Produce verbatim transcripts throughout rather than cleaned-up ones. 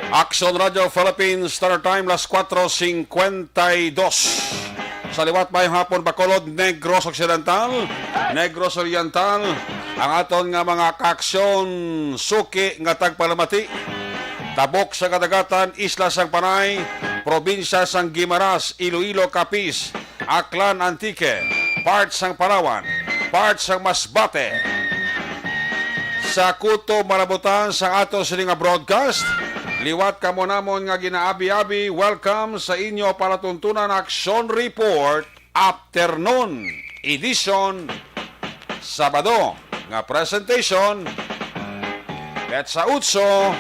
Action Radio Philippines, Standard Time, las kuwatro singkwenta y dos. Sa liwat, mayong hapon, Bacolod, Negros Occidental, Negros Oriental, ang aton nga mga kaaksyon, suki nga tagpalamati. Tabok sa Kadagatan, Isla sang Panay, Probinsya sang Guimaras, Iloilo, Capiz, Aklan, Antique, part sang Palawan, part sang Masbate. Sa kutob malabutan sang ato sini nga broadcast, liwat kamo namon nga ginaabi-abi, welcome sa inyo palatuntunan Action Report, Afternoon Edition, Sabado nga presentation, petsa otso.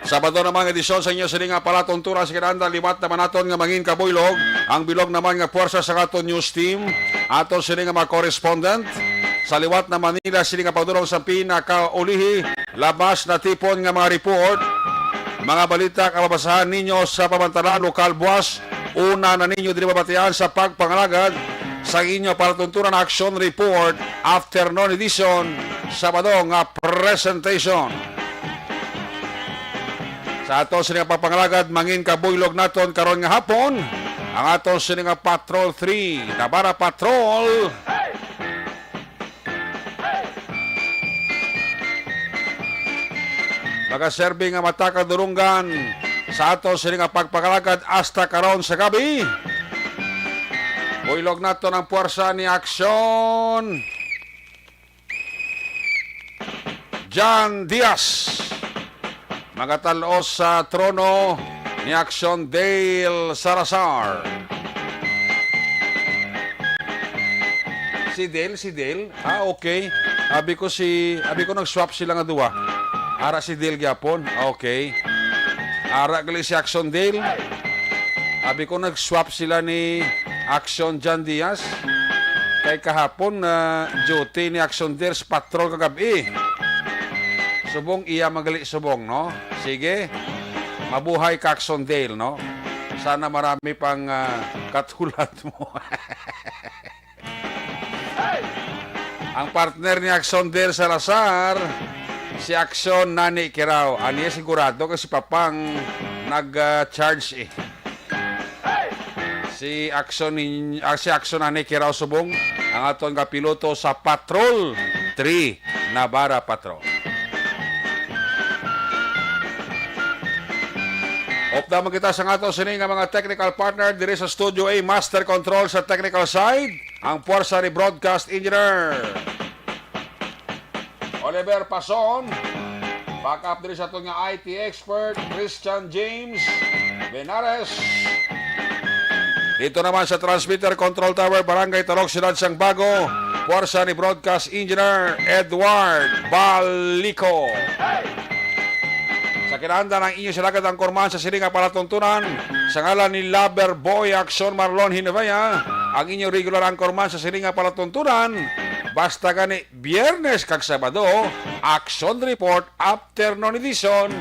Sabado naman nga edisyon sa inyo sini nga palatuntunan sa kinahanglan, liwat naman naton nga mangin kabuylog ang bilog naman nga puwersa sa aton news team, aton sini nga mga correspondent. Sa liwat na Manila, sini nga pagdulong sa pinakaulihi, labas na tipon nga mga report, mga balita nga mabasahan ninyo sa pamantalaan lokal buwas. Una na ninyo diri mabatian sa pagpangalagad sa inyo palatuntunan Action Report, Afternoon Edition, Sabado nga presentation. Sa aton sini nga pagpangalagad, mangin kabuylog naton karon nga hapon ang aton sini nga Patrol three, Nabara Patrol. Magaserbi nga mata kag dulonggan sa aton sini nga pagpangalagad hasta karon sa gabi. Buylog naton ang puwersa ni Aksyon John Diaz. Magatal-os sa trono ni Action Dale Salazar. Si Dale, si Dale? Ah, okay. Abi ko si, abi ko nag-swap sila nga duwa. Ara si Dale gyapon. Ah, okay. Ara gali si Action Dale. Abi ko nag-swap sila ni Action John Diaz. Kay kahapon na duty ni Action Dale sa patrol kagab-i. Subong iya magali subong, no? Sige. Mabuhay ka, Action Dale, no? Sana marami pang, ah, katulad mo. Ang partner ni Action Dale Salazar, si Action Nani Kirao. Ania sigurado kay si Papang nag, ah, charge, eh. Si Action nin-, ah, si Action Nani Kirao subong ang aton nga piloto sa Patrol three, Nabara Patrol. Upda man kita sa ato sini nga mga technical partner diri sa Studio A, Master Control sa technical side, ang puwersa ni Broadcast Engineer Oliver Pason. Back up diri sa aton nga I T expert, Christian James Benares. Dito naman sa Transmitter Control Tower, Barangay Talok, Siyudad sang Bago, puwersa ni Broadcast Engineer Edward Balico. Sa kinahanglan ang inyo silagad ang kurman sa sini nga palatuntunan, sa ngalan ni Lover Boy Action Marlon Hinavaya, ang inyo regular ang kurman sa sini nga palatuntunan, basta gani Biyernes kag Sabado, Action Report, Afternoon Edition,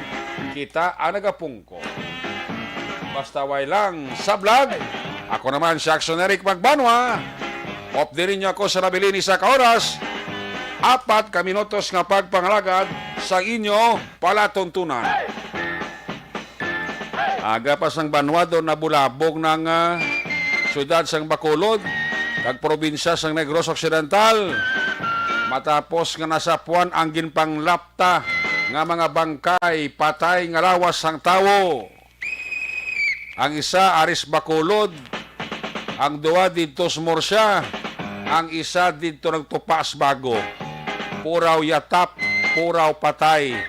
kita ang nagapungko. Basta way lang sa vlog. Ako naman si Action Eric Magbanwa. Updi ninyo ako sa nabilin isa ka oras, apat ka minutos nga pagpangalagad sa inyo palatuntunan. Aga pa sang banwa do nabulabog ng, ah, siyudad sang Bacolod kag probinsya sang Negros Occidental, matapos nga nasapuan ang ginpanglapta nga mga bangkay, patay nga lawas sang tawo. Ang isa ari sa Bacolod, ang duwa didto sa Murcia, ang isa didto nagtupa sa Bago. Puraw yatap, puraw patay.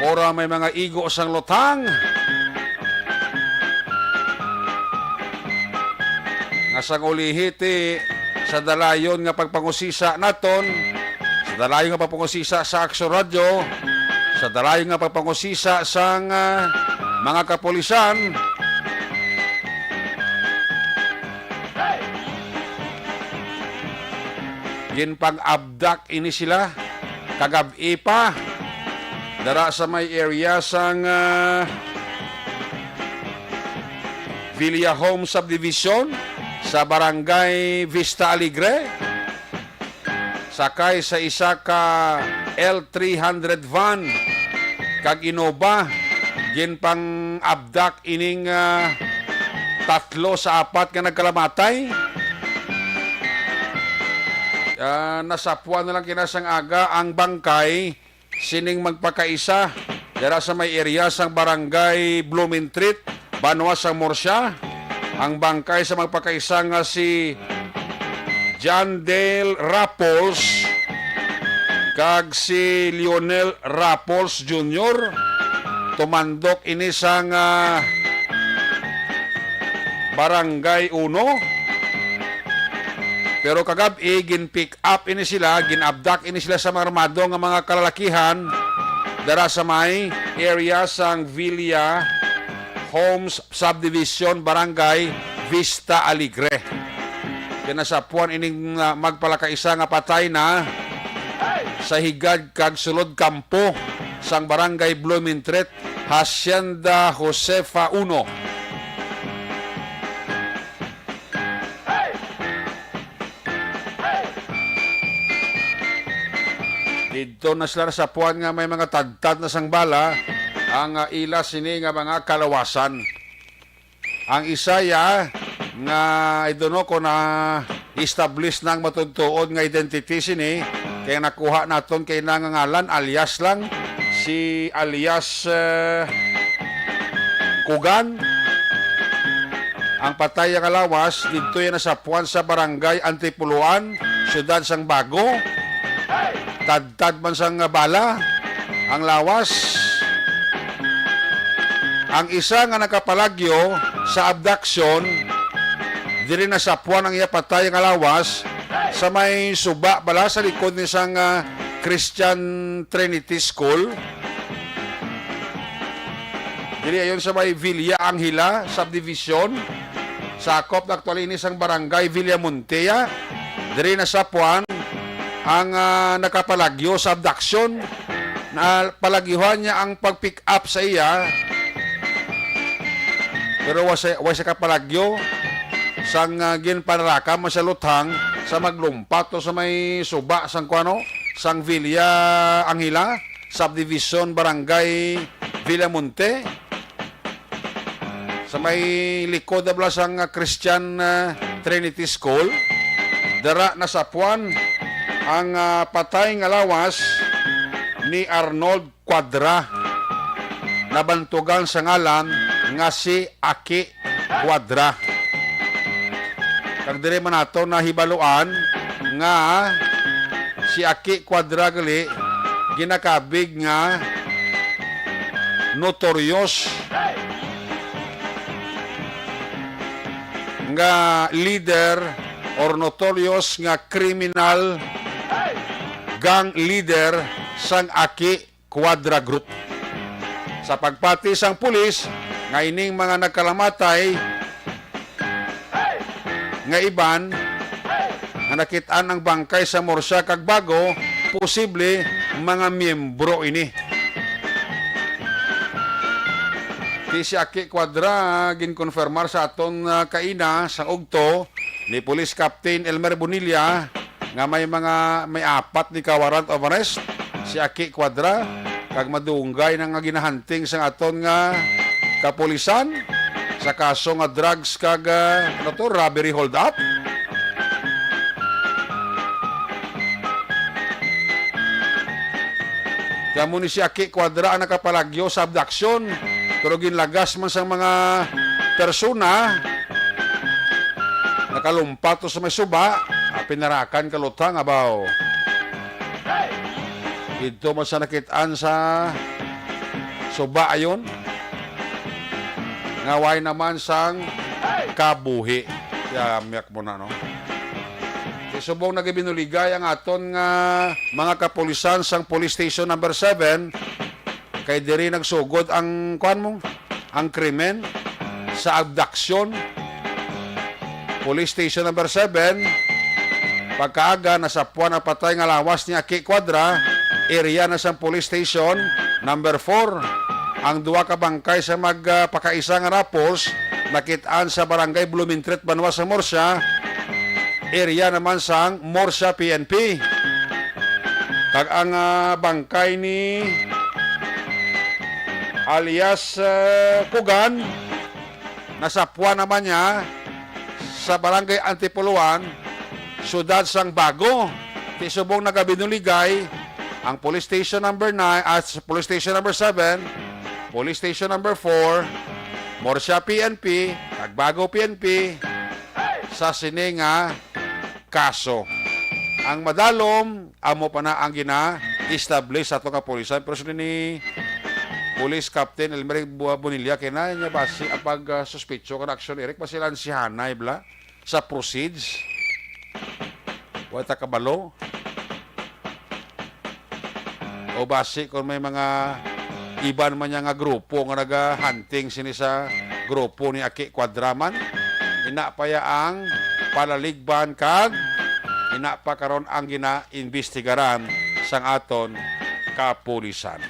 Puraw may mga igo sang lutang. Nga sang ulihi ti sa dalayon nga pagpangusisa naton, sa dalayon nga pagpangusisa sa Aksyon Radyo, sa dalayon nga pagpangusisa sang, ah, mga kapulisan. Ginpang-abduct ini sila kagab-i pa dara sa may area sang, ah, Villa Home Subdivision sa Barangay Vista Alegre. Sakay sa isa ka L three hundred van kag Innova, ginpang-abduct ining, ah, tatlo sa apat nga nagkalamatay. Ah, nasapuan na lang kinasang aga ang bangkay sining magpakaisa dira sa may area sang Barangay Blumentritt, banwa sang Murcia. Ang bangkay sa magpakaisa nga si John Dale Rapols kag si Lionel Rapols Junior. Tumandok ini sang, ah, Barangay Uno. Pero kagab-i, gin-pick up ini sila, gin-abduct ini sila sa mga armado nga mga kalalakihan dara sa may area sang Villa Homes Subdivision, Barangay Vista Alegre. Kinasapuan ining, ah, magpalakaisa nga patay na sa higad kag sulod kampo sang Barangay Blumentritt, Hacienda Josefa Uno. Didto na sila nasapuan nga may mga tadtad na sang bala ang, ah, ila sini nga mga kalawasan. Ang isa ya nga, I don't know kung na-establish na ang matuod-tuod nga identity sini, kay nakuha naton kay nangangalan alias lang si alias, eh, Kugan. Ang patay nga lawas didto ya nasapuan sa Barangay Antipuluan, siyudad sang Bago. Tadtad man sang bala ang lawas. Ang isa nga nakapalagyo sa abduction, diri nasapuan ang iya patay nga lawas sa may suba bala sa likod ni sang, ah, Christian Trinity School. Diri ayon sa may Villa Angela Subdivision. Sakop na aktual ini sang Barangay Villamonte ya. Diri nasapuan ang, ah, nakapalagyo sa abduction. Napalagyuhan niya ang pag-pick up sa iya. Pero wa siya, wa siya kapalagyo sang, ah, ginpanaraka man sa luthang sa maglumpat to sa may suba sang kuano, sang Villa Angela, Subdivision, Barangay Villamonte. Sa may likod na bala sang, ah, Christian, ah, Trinity School, dara nasapuan ang, ah, patay nga lawas ni Arnold Cuadra, nabantugan sa ngalan nga si Aki Cuadra. Kag diri man nato nahibaluan nga si Aki Cuadra gali ginakabig nga notorious nga leader or notorious nga criminal gang leader sang Aki Cuadra Group. Sa pagpati sang pulis nga ining mga nagkalamatay nga iban nga nakit-an ang bangkay sa Murcia kag Bago, posible mga miyembro ini. Ti si Aki Cuadra, ginkonfirmar sa aton, ah, kaina sang ugto ni Police Captain Elmer Bonilla nga may mga, may apat ni ka warrant of arrest si Aki Cuadra, kag madunggay na nga ginahunting sang aton nga kapulisan sa kaso nga drugs kag, ah, ano to, robbery hold up. Kamo ni si Aki Cuadra ang nakapalagyo sa abduction, pero ginlagas man sang mga persona, nakalumpat to sa may suba, ah, pinarakan ka luthang, abaw. Didto man sa nakit-an sa suba ayon, nga way naman sang kabuhi. Yamyak mo na, no? Subong nagabinuligay ang aton nga mga kapulisan sang Police Station Number Seven, kay diri nagsugod ang, kuan mo, ang krimen sa abduction. Police Station Number Seven, pagkaaga, nasapuan ang patay nga lawas ni Aki Cuadra, area na sang Police Station Number Four. Ang duha ka bangkay sa magpakaisa nga raffles nakit-an sa Barangay Blumentritt, Banwa sa Murcia, area naman sang Murcia P N P. Kag ang, ah, bangkay ni alias, ah, Kugan, nasapuan naman niya sa Barangay Antipolo One, Siyudad sang Bago. Ti subong nagabinuligay ang Police Station Number Nine at Police Station Number Seven, Police Station Number Four, Murcia P N P, kag Bago P N P sa sini nga kaso. Ang madalom, amo pa na ang gina-establish sa ato nga kapulisan. Pero sino ni Police Captain Elmer Bu-, Bonilla kay na niya basi ang pag, ah, suspetso kan aksyon, Eric, basi lang si Hanay bla sa proceeds. Wa ta kabalo. O basi kung may mga iban man niya nga grupo nga naga-hunting sini sa grupo ni Aki Cuadra man, ina pa ya ang palaligban kag ina pa karon ang ginaimbestigaran sang aton kapulisan.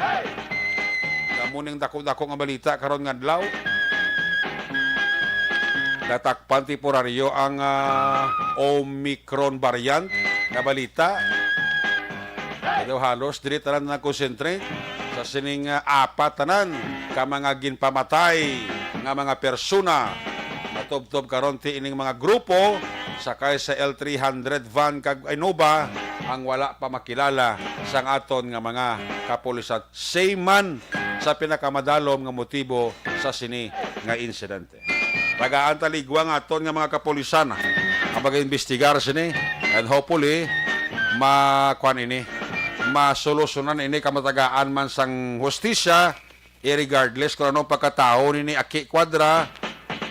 Amo ning dako-dako nga balita karon nga adlaw. Natakpan temporaryo ang, ah, Omicron variant nga balita. Kay daw halos diri tanan nag-concentrate sa sining, ah, apat tanan ka mga ginpamatay nga mga persona. Natubtob karon ti ining mga grupo sakay sa L three hundred van kag Innova ang wala pa makilala sang aton nga mga kapulisan. Same man sa pinakamadalom nga motibo sa sini nga insidente. Tagaan ta ligwa nga aton nga mga kapulisan ang mag-imbestigar sini, and hopefully, ma-, kuan ini, masolusyonan ini kamatagaan man sang hustisya, irregardless kung ano pagkatawo nini Aki Cuadra,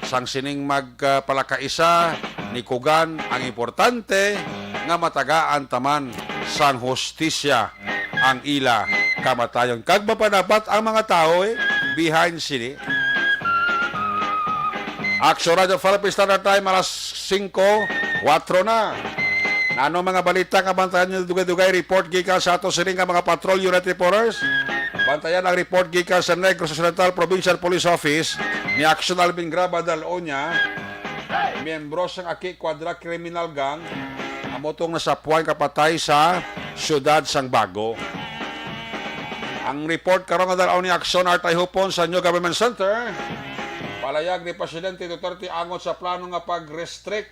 sang sining magpalakaisa ni Kugan, ang importante nga matagaan ta man sang hustisya ang ila kamatayon. Kag mapanapat ang mga tawo, eh, behind sini. Action Radyo Philippine Standard Time, alas singko, kwatro na. Nano mga balita nga bantayan niyo dugay-dugay? Report gikan sa ato sini nga mga patrol unit reporters. Bantayan ang report gikan sa Negros Occidental Provincial Police Office ni Action Alvin Graba Daloña, miyembro sang Aki Cuadra Criminal Gang, amo tong nasapuan kapatay sa siyudad sang Bago. Ang report karon nga dal-on ni Action Art Ayhupon sa New Government Center, palayag ni Presidente Duterte angot sa plano nga pag-restrict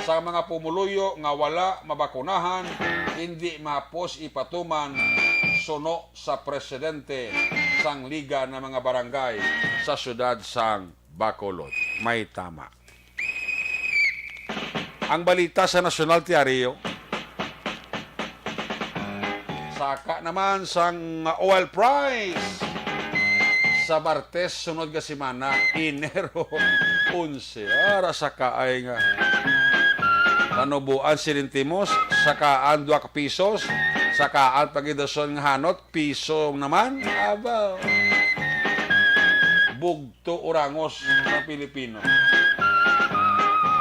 sa mga pumuluyo nga wala mabakunahan, hindi mahapos ipatuman suno sa presidente sang Liga ng mga Barangay sa siyudad sang Bacolod. May tama. Ang balita sa National Diario, saka naman sang oil price sa Martes sunod nga semana, Enero onse. Ara sa kaay nga panuboan, sentimos, sakaan dua ka pisos, sakaan pagidason nga hanot, piso naman. Aba. Bug to urangos ng Pilipino.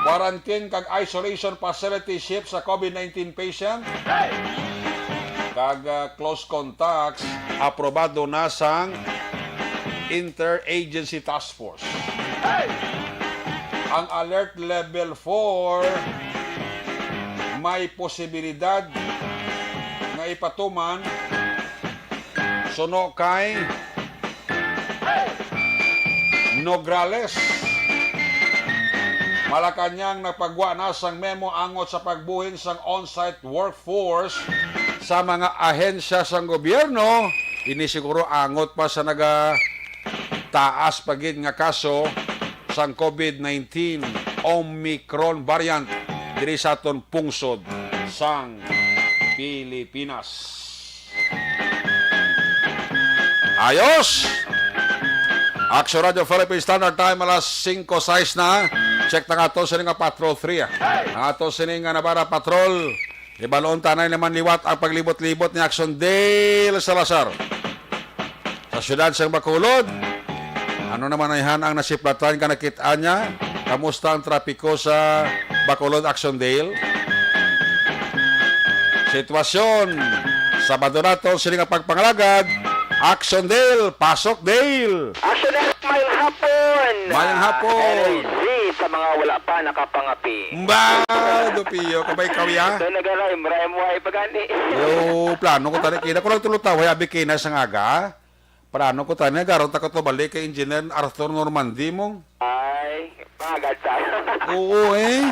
Quarantine kag isolation facility shift sa COVID nineteen patient kag, ah, close contacts aprobado na sang Interagency Task Force. Ang Alert Level four may posibilidad nga ipatuman suno kay Nograles. Malacañang nagpagwa na sang memo angot sa pagbuhin sang on-site workforce sa mga ahensya sang gobyerno. Ini siguro angot pa sa naga taas pa gid nga kaso sang COVID nineteen Omicron variant diri sa aton pungsod sang Pilipinas. Ayos! Action Radio Philippine Standard Time, alas singko sais na. Check na nga to sini nga Patrol three, ah. Ang ato sini nga Navarra Patrol, ibalon tanay naman liwat ang paglibot-libot ni Action Dale Salazar sa siyudad sang Bacolod. Ano naman ayhan ang nasiplatan ka nakit-an niya? Kamusta ang trapiko sa Bacolod, Action Dale? Sitwasyon, Sabado naton sini nga pagpangalagad. Action Dale, pasok Dale. Action Dale, mayong hapon. Mayong hapon. N R G sa mga wala pa nakapangapi. Ba, Dopio, kabay kaw ya? So, nag-rhyme-rhyme, way pa gani. Yo, plano ko tani kina ko lang tulutaw, ay abi kina sa ngaga. Plano ko tani, garon ta ko to balik kay Engineer Arthur Normandy mo. Ay, pangagad sa. Oo, eh.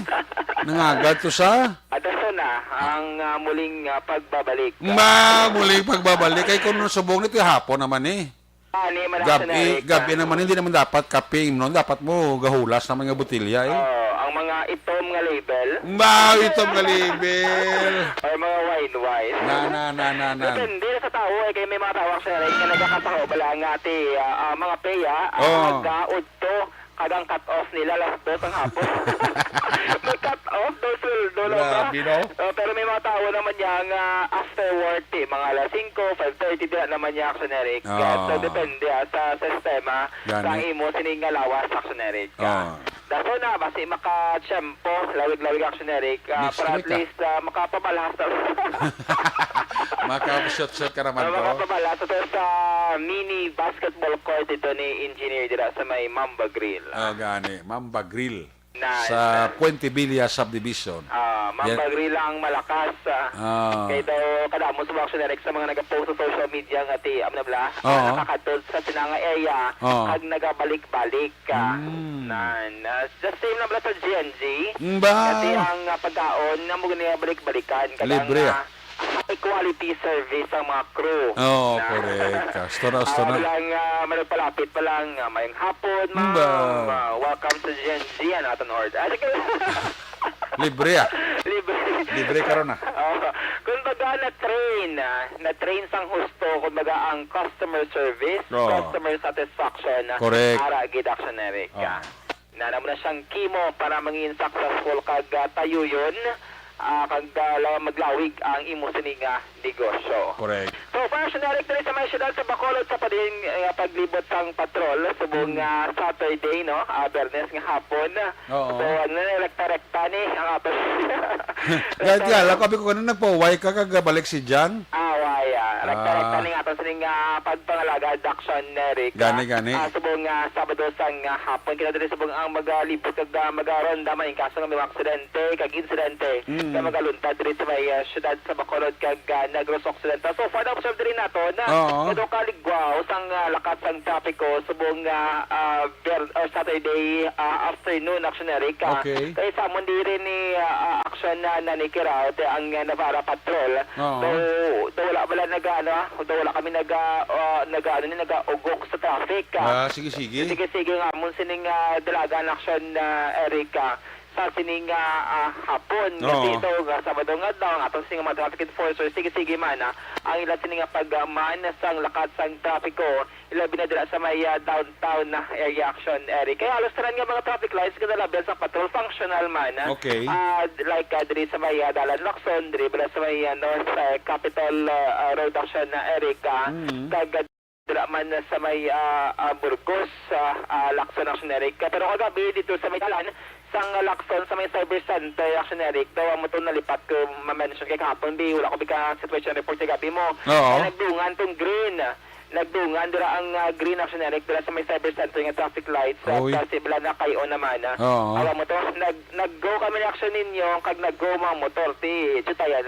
Nangagad to sa. Ato na ang, ah, muling, ah, pagbabalik. Ma, muling pagbabalik. Kay kung subong nito hapon naman eh. Ani man ang Gabi, scenario ka. Gabi naman, hindi naman dapat kaping, no? Dapat mo gahulas naman nga botilya, eh. Oh, ang mga itom nga label. Ba, itom nga label. Or mga wine wise. Na, na, na, na, na. Depende na sa tao, eh. Kay may mga tao, actually, nga nagkakataho bala nga ti, ah, ah, mga peya, ah, Oh. Nagaudto, kag ang cut-off nila, alas dos ang hapon. May cut-off daw, sweldo lang ba? Grabe, no? Oh, pero may mga tao naman niya nga after work, ti, mga alas singko, five thirty, dira naman niya, Action Eric. Ah. So, depende, ah, sa sistema, Gani. Sa imo, sining nga lawas, Action Eric. Ah. Daso na, basi maka-tiyempo, lawig-lawig, Action Eric. Ah, Miss para at Rika. Least, ah, makapabalhas na. Maka-shot-shot ka naman Ah, to. Makapabalhas na to sa mini basketball court dito ni Engineer dira sa may Mamba Grill. Ah, gani. Mamba Grill. Na, Sa na. Puente Villa Subdivision. Ah, Mamba Yan. Grill ang malakas, ah. Ah. Kay daw, kadamo sa mga Action Eric sa mga nag-post sa social media nga ti, ano bala, ah, Oo. Nakakadto sa sinanga area, Oo. Kag nagabalik-balik, ah. Mm. Na, na, the same na bala sa G N G. Mm, ba? Kasi ang, ah, pagkaon, na mo gani balik-balikan. Kag ang, Libre, ah, ah. High quality service ang mga crew. Oo, Na. Correct. Gusto na, gusto Ah, na. Lang, ah, malapit pa lang, ah, mayong hapon, ma'am. Ba? Ah, welcome to Gen Z, ano, aton order. Ah, sige. Libre, ah. Libre. Libre karon, ah. Oo. Kumbaga, na-train, ah, na-train sang husto, kumbaga, ang customer service, Oo. Customer satisfaction, ah, Correct. Ara gid, Action Eric, Oo. Ah. Na, namo na siyang chemo para mangin successful kag, ah, tayuyon, ah, kag, ah, la-, maglawig ang imo sini nga negosyo. Correct. So, far, Action Eric, diri sa may siyudad sa Bacolod sa pading, ah, paglibot sang patrol, subong, Mm. ah, Saturday, no? Ah, Biyernes nga hapon. Oo. So, ano na, rekta-rekta ni ang ato. Gaya nga, lang, sabi ko kanina, nagpauway ka, kag balik si Jan? Ah, waya. Rekta-rekta Ah. ni nga ato sining, ah, pagpangalagad, Action Eric. Gani, gani. Ah, subong, ah, Sabado sang, ah, hapon. Kita diri subong ang magalibot kag, ah, magaronda man in kaso nga may mga aksidente kag insidente Mm. nga magaluntad diri sa may, ah, siyudad sa Bacolod kag, ah, Negros Occidental. So far, na-observe diri nato na Oo. Kadto kaligwa sang, ah, lakat sang trapiko subong, ah, ah, Ber-, or Saturday, ah, afternoon, Action Eric, ah. Okay. Kay sa amon diri ni, ah, ah, Action na nanikiraw, ti ang, ah, Navarra Patrol. Oo. Daw, daw wala bala naga-, ano, ah, daw wala kami naga-, ah, naga-, ano ni, naga-ugok sa traffic, ah. Ah, sige, sige. Sige, sige nga, amon sining, ah, dalagan, Action, ah, Eric, ah, sa sining, ah, ah, hapon. Kasi Oo. Ito, nga, Sabado nga daw, ang aton sining mga traffic enforcers, sige, sige man, ah, ang ilang sining nga pag-, ah, man sang lakat sang trapiko, ilabi na dira sa may, ah, downtown na area, Action Eric. Kay halos tanan nga mga traffic lights nga nalabihan sa patrol functional man, ah. Okay. Ah, d-, like, ah, diri sa may, ah, Dalan Lacson, diri bala sa may, ah, North, ah, Capitol, ah, ah, Road, Action Eric, ah. Mm. Kag, ah, dira man sa may, ah, ah, Burgos, ah, ah, Lacson, Action Eric. Pero kagabi dito sa may dalan, sang Lacson, sa may Cyber Center, Action Eric, daw amo to nalipat ko ma-mention kay kahapon, bi, wala ko bi ka situation report kagabi mo. Oo. Kay nagdungan tong green. Nagdungan dira ang, ah, green, Action Eric, dira sa may Cyber Center nga traffic lights, ah, Oy. Kasi bala na kayo naman, ah. Oo. Alam mo to, nag-, nag-go kami ni Action ninyo, kag nag-go mga motor, ti, jutayan.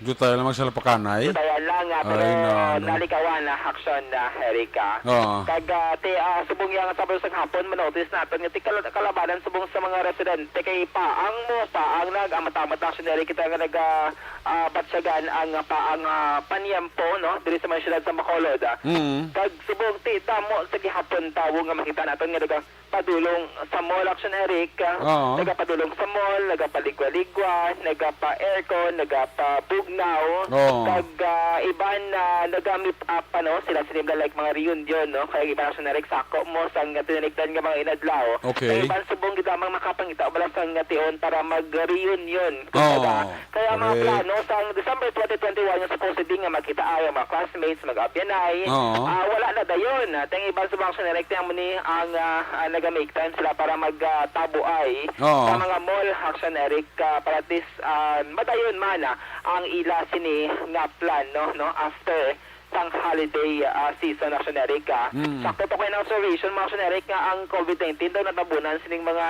Jutayan lang sila pakanay? Jutayan lang, ah, pero Ay, na, ano. Nalikawan na, Action na, Eric, ah. Oo. Kag, ah, ti, ah, subong yang Sabado sa hapon, manotis natin nga ti kal-, kalabanan subong sa mga residente kay paang mo, paang nag-, ah, mata-mata, Action Eric, kita nga nag-, ah, ah, batyagan ang, ah, pa-, ang, ah, panyempo, no, diri sa mga siyudad sa Bacolod, ah. Mm. Mm. Kag subong ti damo sa gihapon tawo nga makita naton nga nagapadulong sa mall, Action Eric, ah, Oo. nagapadulong sa mall, nagapaligwa-ligwa, nagapa-aircon, nagapabugnaw, Oo. kag, ah, iban na naga-meet up, ano, sila sila like mga reunion, no? Kay iban, Action Eric, sako mo sang tinulikdan nga mga inadlaw. Okay. Kay iban subong gid lamang makapangita bala sang tion para mag-reunion, kumbaga. Oo. Kaya mga Correct. plano sang December twenty twenty-one nga supposedly nga magkita ay ang mga classmates, mag-abyanay. Oo. Ah, wala na dayon. Ah, tang iban sa mga Action Eric, tang mo ni ang, ah, ah, naga-make time sila para mag, ah, tabo ay Oo. sa mga mall, Action Eric, ah, para at least, ah, madayon man, ah, ang ila sini nga plan, no, no, after sang holiday, ah, season, Action Eric, ah. Mm. Sakto to kay na observation, mga Action Eric, nga ang covid nineteen daw natabunan sining mga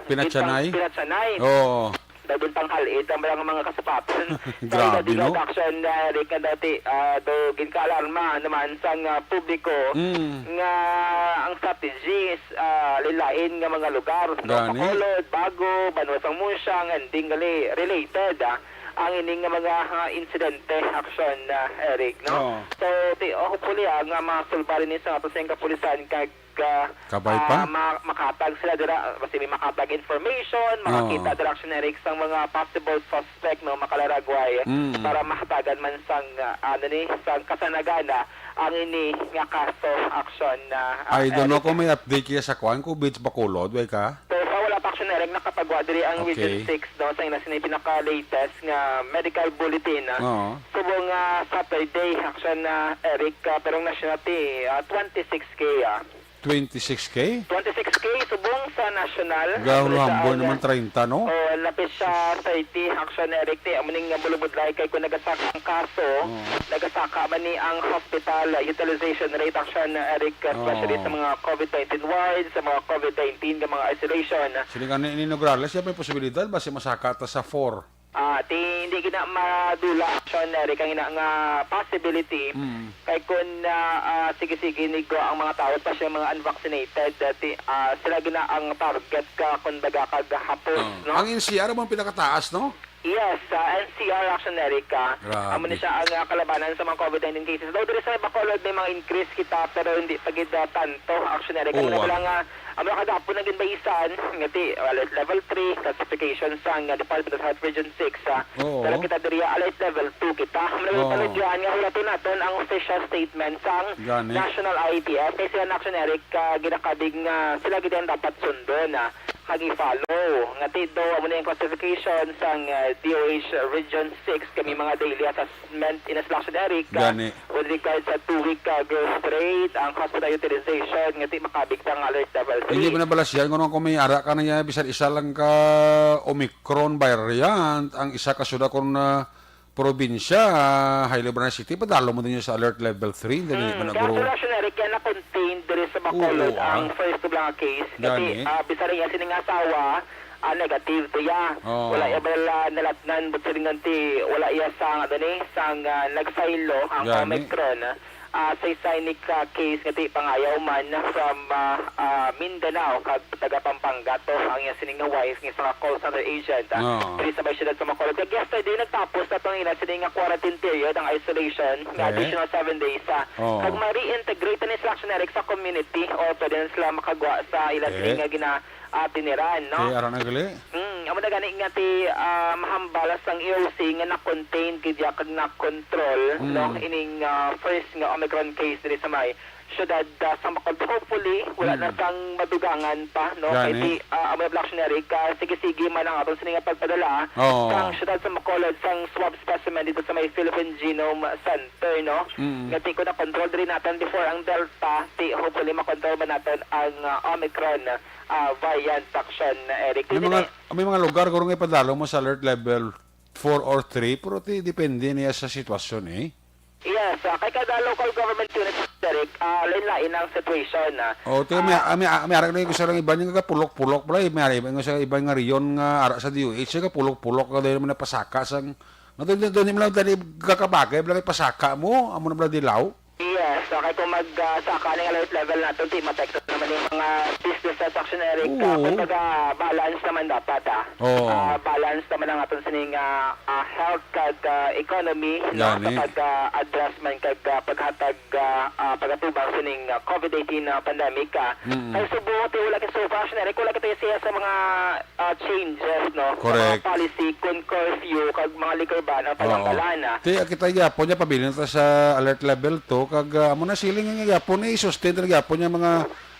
Pinatsanay? Pinatsanay. Oo. Daw din panghalid ang mga, mga kasapatan. Grabe, no? Action, ah, Eric, nga dati, ah, do ginkaalarma naman sang, ah, publiko Mm. nga ang strategies, ah, lilain nga mga lugar, no? Gani. Bacolod, Bago, Banwa sang Munsha, and Dingali related, ah, ang ining nga mga, ah, insidente, Action, ah, Eric, no? Oo. So, ti-, hopefully, ah, nga masulbad ni sa ato sa kapulisan kag ah, Kabay pa? ah, ma-, makatag sila dira, basi may makatag information, Oo. makakita dira, Action Eric, sang mga possible suspect, no, makalaragway, Mm. para mahatagan man sang, ah, ano ni, sang kasanagana ang ini nga kaso, Action, ah, ah, I don't know Eric. kung may update kaya sa kuan, kung Beach Bacolod, way ka? So far, wala pa, Action Eric, nakapagwa diri ang Region Okay. six, no, sa ina sini pinaka-latest nga medical bulletin, ah. Oo. Subong nga Saturday, Action, ah, Eric, ah, pero ang national ti, ah, twenty-six K, ah. Twenty-six K? Twenty-six K, subong sa national. Gahulhambo Sa, naman treinta, no? Oh, lapit siya thirty, Action Eric, ti. Amo ning nga bulubudlay kay kung nagasaka ang kaso, Oh. nagasaka man ni ang hospital utilization rate, Action Eric, especially Oh. sa mga covid nineteen wards, sa mga covid nineteen nga mga isolation. Sila nga ni, ni Nograles, siya may posibilidad ba si masaka ta sa four? Ah, ti, hindi gina madula, Action Eric, ang ina nga possibility. Mm. Kay kun, ah, ah, sige-sige nigo ang mga tao, especially ang mga unvaccinated, ah, ti, ah, sila gina ang target ka, kun baga, kag hapos, Oh. no? Ang N C R mo ang pinakataas, no? Yes, sa N C R, Action Eric, ah. Grabe. Amo ni siya ang, ah, kalabanan sa mga covid nineteen cases. Though diri sa Bacolod may mga increase kita, pero hindi pa gid, ah, tanto, Action Eric. Amo na Oo, ah. lang, ah, Amo na kagapon ang ginbaisan nga ti alert level three classification sang, ah, Department of Health Region six, ah. Oo. Pero kita diri, ah, alert level two kita. Amo na Oo. Panudyohan nga hulaton naton ang official statement sang Gani. National I T F. Kay sila na, Action Eric, ah, ginakabig nga sila gid ang dapat sundon, ah, kag i-follow. Nga ti do, amo na yung classification sang, ah, D O H Region six, kami mga daily assessment in a slash, Eric, ah, Gani. with regards sa two-week, ah, growth rate, ang hospital utilization, nga ti makabig sa nga alert level Hindi three. mo na bala siya, kung, kung may ara ka na niya, bisan isa lang ka Omicron variant, ang isa ka suda kung na probinsya, ah, Hailey Burnett City, padalo mo din yun sa alert level three, hindi Mm, na kaya guro. Actually, Eric, kaya na-contained diri sa Bacolod Oo, ang ah. first nga case. Kasi, Gani. ah, bisan iya sining asawa, ah, negative to iya. Oo. Wala iya bala nalatnan, but silingan ti, wala iya sang, ano ni, sang, ah, nagsaylo ang Gani. Omicron. Ah, sa isa ini ka case nga ti pangayaw man from, ah, ah, Mindanao, kag taga Pampanga to, ang iya sining nga wife nga isa ka call center agent, ah, Oo. diri sa may siyudad sa Bacolod. Kag yesterday, nagtapos na tong ila sining nga quarantine period, ang isolation, nga Okay. additional seven days, ah. Oo. Kag ma-reintegrate ni sila, Action Eric, sa community, o pwede na sila makagwa sa ila sining Okay. nga gina- ah, tiniran, no? Kay ara na gali? Mm, amo na gani nga ti, ah, mahambal sang E O C nga na-contain gid ya kag na-control, Mm. no, ining, ah, first nga Omicron case diri sa may syudad, ah, sa Bacolod. Hopefully, wala na Mm. sang madugangan pa, no? Kay Gani. ti, ah, amo na, Black Generic, ah, sige-sige man ang aton sini nga pagpadala Oo. sang syudad sa Bacolod sang swab specimen dito sa may Philippine Genome Center, no? Mm. Nga ti ko na-control diri natin before ang Delta, ti hopefully makontrol man natin ang, ah, Omicron. ah, variant, Action Eric. May Dili mga, na may mga lugar guro nga ipadalo mo sa alert level four or three, pero ti depende niya sa sitwasyon, eh. Yes, ah, kay kada local government unit, Eric, ah, lain-lain ang situation, ah. Oh, ti may, Ah. ah, may, ah, may ara na yung isa lang iba niya kapulok-pulok pala, eh. May ara yung isa iba nga riyon nga ara sa D O H, eh, kapulok-pulok ka dahil naman napasaka sang, nga doon, doon, doon, doon, kakabagay, pala may pasaka mo, amo na pala dilaw. Yes, okay, kung mag, ah, saka ning alert level naton, ti matekto naman mga business sa Action Eric, ah, Oo. kumbaga, balance naman dapat, ah. Oo. Ah, balance naman ang aton sining, ah, ah, health kag, ah, economy, no? Gani. Sa pag, ah, address man kag, ah, paghatag, ah, ah, pag-atubang sining, ah, covid nineteen na pandemic, ah. Mm. Kay Cebu, ti wala kay so far, Action Eric, wala kay siya sa mga, ah, changes, no? Sa mga Correct. policy, kun curfew, kag mga liquor ban ang Oo. pananggalan, ah. Ti, ah, kita gyapon niya, pabilin ta sa alert level two, kag, ah, amo na siling nga gyapon, eh, i-sustain ta gyapon niya mga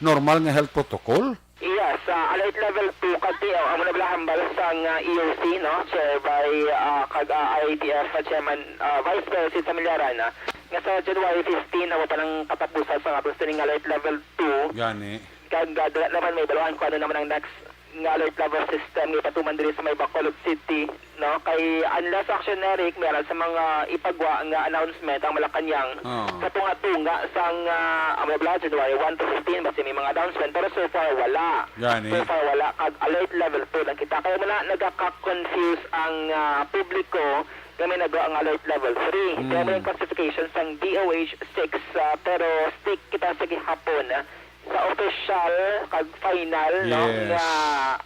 normal nga health protocol. Yes, ah, alert level two kag ti, oh, amo na bala hambal sang, ah, E O C, no? Chair by, ah, kag, ah, I A T F Chairman, ah, Vice President Samilaran, ah, nga sa January fifteen, amo pa nang katapusan sa aton sining alert level two. Gani. Kag, ah, dala naman may baluhan kung ano naman ang next nga alert level system nga ipatuman diri sa may Bacolod City. No, kay unless Action Eric, may ara sa mga ipagwa nga announcement ang Malacañang Oo. sa tunga-tunga sang, ah, amo bala, January one to fifteen, basi may mga announcement, pero so far wala. Gani. So far wala, kag alert level two lang kita. Kaya mo na nagaka-confuse ang, ah, publiko nga may nagawa ang alert level three. Mm. Kaya mo yung classification sang D O H six, ah, pero stick kita sa gihapon, ah, sa official kag final, no, Yes. nga,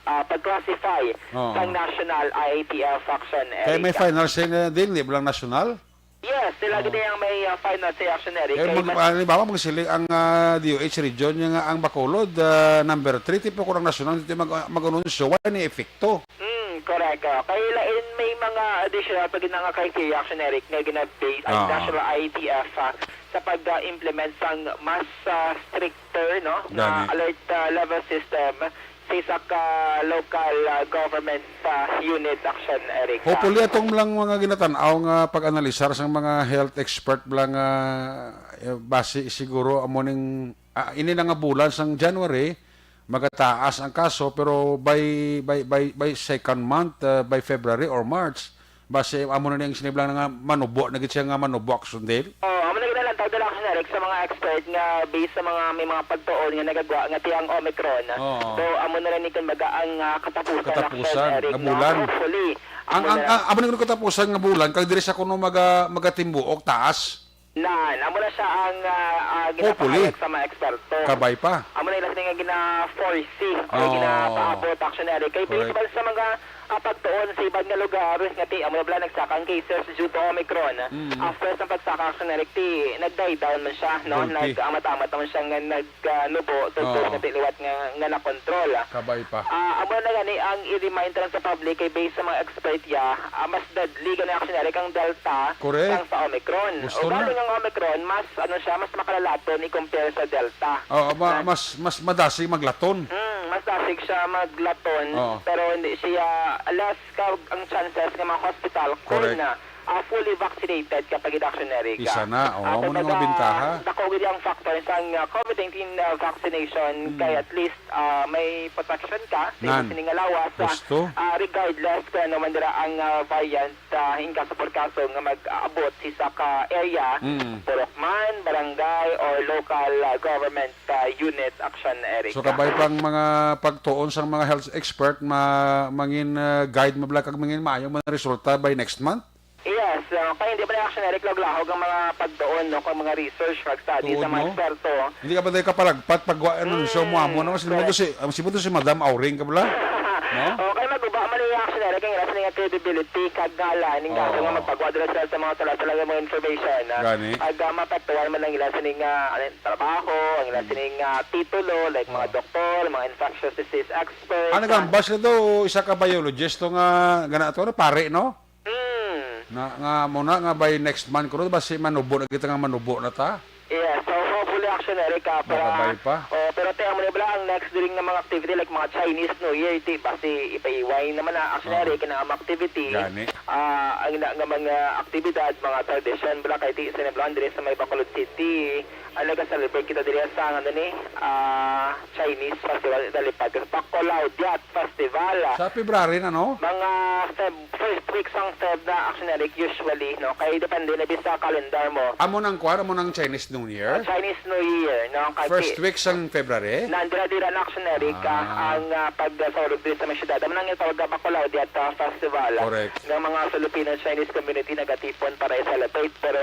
ah, pag-classify Oo. sang national I A T F faction, Kay may Eric. final siya nga din, di ba lang national? Yes, sila Oo. gid ang may, ah, final sa action, Eric. Kay Kay mag-, mas halimbawa, magsiling ang, ah, D O H region, yung, ah, ang Bacolod, ah, number three, tipo ko ang national, dito mag-, mag-anunsyo, wala ni epekto. Mm, correct. Ah, kay lain may mga additional pa gid nga criteria, action, Eric, nga gina-base ang Ah. national I A T F, ah, sa pag-implement sang mas, ah, stricter, no, nga Gani. alert, ah, level system sa isa ka local, ah, government, ah, unit, action, Eric. Hopefully, atong lang mga ginatan-aw nga pag-analisar sang mga health expert lang, ah, eh, base siguro amo ning, ah, ini na nga bulan sang January, magataas ang kaso, pero by, by, by, by second month, ah, by February or March, base amo na ning siniblang nga manubo na gid siya nga manubo, action, Dale. Oh, amo na gid ang lantaw dala, action, Eric, sa mga expert nga based sa mga may mga pagtuon nga nagagwa nga tiyang Omicron. Oo. So, amo na lang ni, kumbaga, ang, ah, katapusan, Katapusan, action, Eric, nga no? bulan. Hopefully, Ang, amo ang, na lang. ang, amo na gid katapusan nga bulan, kag diri sa kuno maga-, magatimbuok, taas. Nan, amo na siya ang, ah, ah, Hopefully. ginapahayag sa mga eksperto. Kabay pa. Amo na ila sini nga gina-foresee or Oh. ginapaabot, action, Eric. Kay Correct. based man sa mga, ah, pagtuon sa iban nga lugar, nga ti, amo na bala nagsaka ang cases due to Omicron. Mm. After sa pagsaka, action, Eric, ti, nag-die down man siya, no? Gulpi. Nag-amat-amat naman siya nga nag-, ah, nubo, tungkol Oo. nga ti liwat nga, nga nakontrol. Kabay pa. Ah, amo na gani ang i-remind lang sa public kay based sa mga expert ya, ah, mas deadly gani, action, Eric, ang Delta Correct. sang sa Omicron. Gusto Ugaling na. ang Omicron, mas, ano siya, mas makalalaton i-compare sa Delta. Oo, ma-, Na mas, mas madasig maglaton. Mm, mas dasig siya maglaton, Oo. pero hindi siya less ka ang chances nga ma-hospital kung Correct. na, ah, fully vaccinated ka pag, action, Eric. Isa na, oo, Ah, amo na nga kumbaga, bintaha. dako gid ang factor sang, ah, covid nineteen, ah, vaccination, Mm. kay at least, ah, may protection ka sa Nan. imong sining nga lawas, ah, Gusto. ah, regardless kung ano man dira ang, ah, variant, ah, in kaso por kaso nga mag-aabot sa isa ka area, Mm. purok man, barangay, or local, ah, government, ah, unit, action, Eric. So, kabay pang mga pagtuon sang mga health expert, ma-, mangin, ah, guide mabla kag mangin maayo man resulta by next month? Yes, ah, kay hindi pa na, action, Eric, laglahog ang mga pagtuon, no, kag mga research, kag study Tuod, sa mga no? eksperto. Hindi ka ba tayo kapalagpat pag wa-, ano, so, Mm, mo amo naman, sino correct. to si, ah, sino to si Madam Auring ka bala? No? O, kay maguba man yung, action, Eric, ang ila sini nga credibility kag ngalan, ning kaso Oo. nga magpagwa dira sila sa mga sala-sala nga mga information, ah. Gani. Ag, ah, mapektuhan man ang ila sini nga, ano, trabaho, ang ila Mm. sini nga titulo, like mga Oo. doktor, mga infectious disease expert, Ah, ah. nagambas na to, isa ka biologist to nga, gana to, ano, pare, no? Mm. Na, nga, muna nga by next month, kuno, basi manubo na kita nga manubo na ta. Yes, so hopefully, action, Eric, ah, para Makabay pa. Oh, pero te, amo na bala ang next diri nga mga activity, like mga Chinese New Year, ti, basi ipaiway naman na, action, Oo. Eric, na ang activity. Gani. Ah, ang ina nga mga aktibidad, mga tradisyon, bala kay ti, sa Nablan, diri sa may Bacolod City, ang nag-celebrate kita diri sa, ano ni, ah, Chinese Festival, Dalipag, Bacolod Yacht Festival. Sa February na, no? Mga Feb-, first week sang Feb na, Action Eric, usually, no? Kay depende na di sa calendar mo. Amo nang kwan, amo nang Chinese New Year? Ah, Chinese New Year, no? Kay First week sang February? Nandira-dira na, Action Eric, ah, Ah. ang, ah, pagsaulog diri sa may syudad. Amo nang gitawag nga Bacolod Day at, ah, Festival. Correct. Nga mga Filipino Chinese community nagatipon para i-celebrate, pero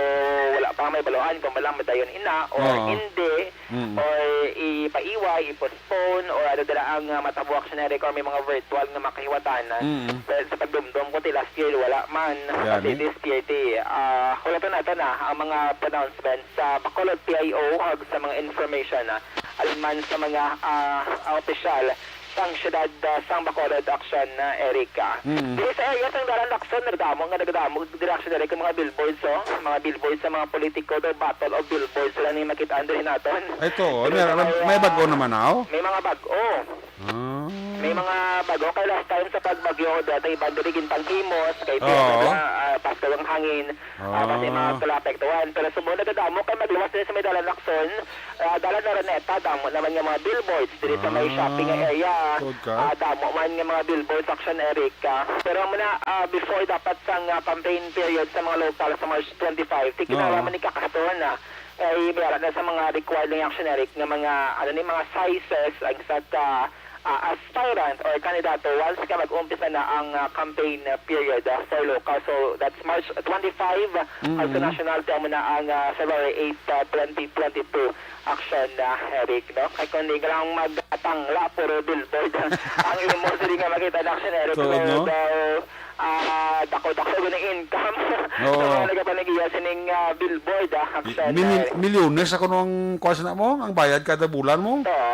wala pa may baluhan kung bala madayon ina or Oo. hindi, Mm. or ipaiway, i-postpone, or ano dira ang, ah, matabo, Action Eric, or may mga virtual nga makahiwatanan. Mm. Pero sa pagdumdom ko, ti last year, wala man. Gani. Kasi this year, ti, ah, hulaton nato na ang mga pronouncements sa Bacolod P I O, kag sa mga information, ah, alang man sa mga, ah, opisyal sang siyudad, ah, sang Bacolod, Action, ah, Eric, ah. Mm. Diri sa area sang Dalan Lacson, nagdamo nga nagdamo diri, Action Eric, ang mga billboards, oh. Mga billboards sa mga politiko, the battle of billboards, sila ni makita diri naton. Ay, to, Diri may, sa may, may area, bag-o naman, aw? May mga bag-o. Ah. May mga bag-o. Kay last time sa pagbagyo, dati iban diri ginpanghimos, kay Oo. Piyesta na, ah, Pasko ang hangin, ah, kasi mga Ah. kalaapektuhan. Pero subong nagadamo kay magluwas diri sa may Dalan Lacson, ah, Dalan Araneta, damo naman nga mga billboards diri sa may shopping Ah, area. Tuod ka? Ah, damo man nga mga billboards, Action Eric, ah. Pero muna, ah, before dapat sang, ah, campaign period sa mga local sa March twenty-five, ti ginawa Oo. man ni kakason, ah. Ay, may ara na sa mga required nga, Action Eric, nga mga, ano ni, mga sizes ang sa ka, ah, aspirant or kandidato once nga mag-umpisa na ang, ah, campaign, ah, period, ah, for local. So, that's March twenty-five, Mm. also national, ti amo na ang, ah, February eight, ah, twenty twenty-two, Action, ah, Eric, no? Kay kung di ka lang magtangla, puro billboard ang imo, diri nga makita na, Action Eric. Tuod, no? Although, ah, dako-dako gid ang income Oo. sa mga nagapanagiya sining, ah, billboard, ah, Action, Mil-, ah, milyones ako nung kuha sa mo, ang bayad kada bulan mo. Oo.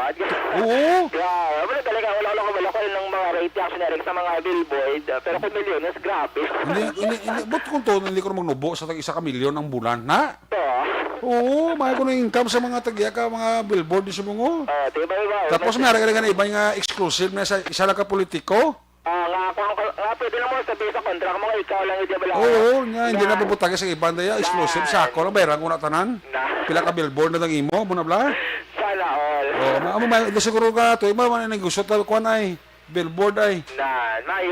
Oo. Grabe, wala talaga, wala, wala, wala ko ng mga rate, Action Eric, sa mga billboard, ah, pero kung milyones, grabe. Hindi, hindi, hindi, but kung to, hindi ko na magnubo sa tag isa ka milyon ang bulan, na? Oo. Oo, may ko na income sa mga tagya ka, mga billboard ni Subungo. Oo, di ba, di ba? Tapos may ara ka na iba nga exclusive na sa isa lang ka politiko. Ah, nga, kung, nga pwede na mo sabi sa kontra, kung mga ikaw lang, di ba lang? Oo, nga, hindi na Yan. puputagi sa iban, daya, exclusive, Yan. sa ako lang, bayaran ko na tanan. Na. Pila ka billboard na nang imo, mo na bla? Sana all. Oo, ma-, amo, may, siguro ka, to, iba, man, nang gusto, tal, kuwan ay, billboard ay. Na, may.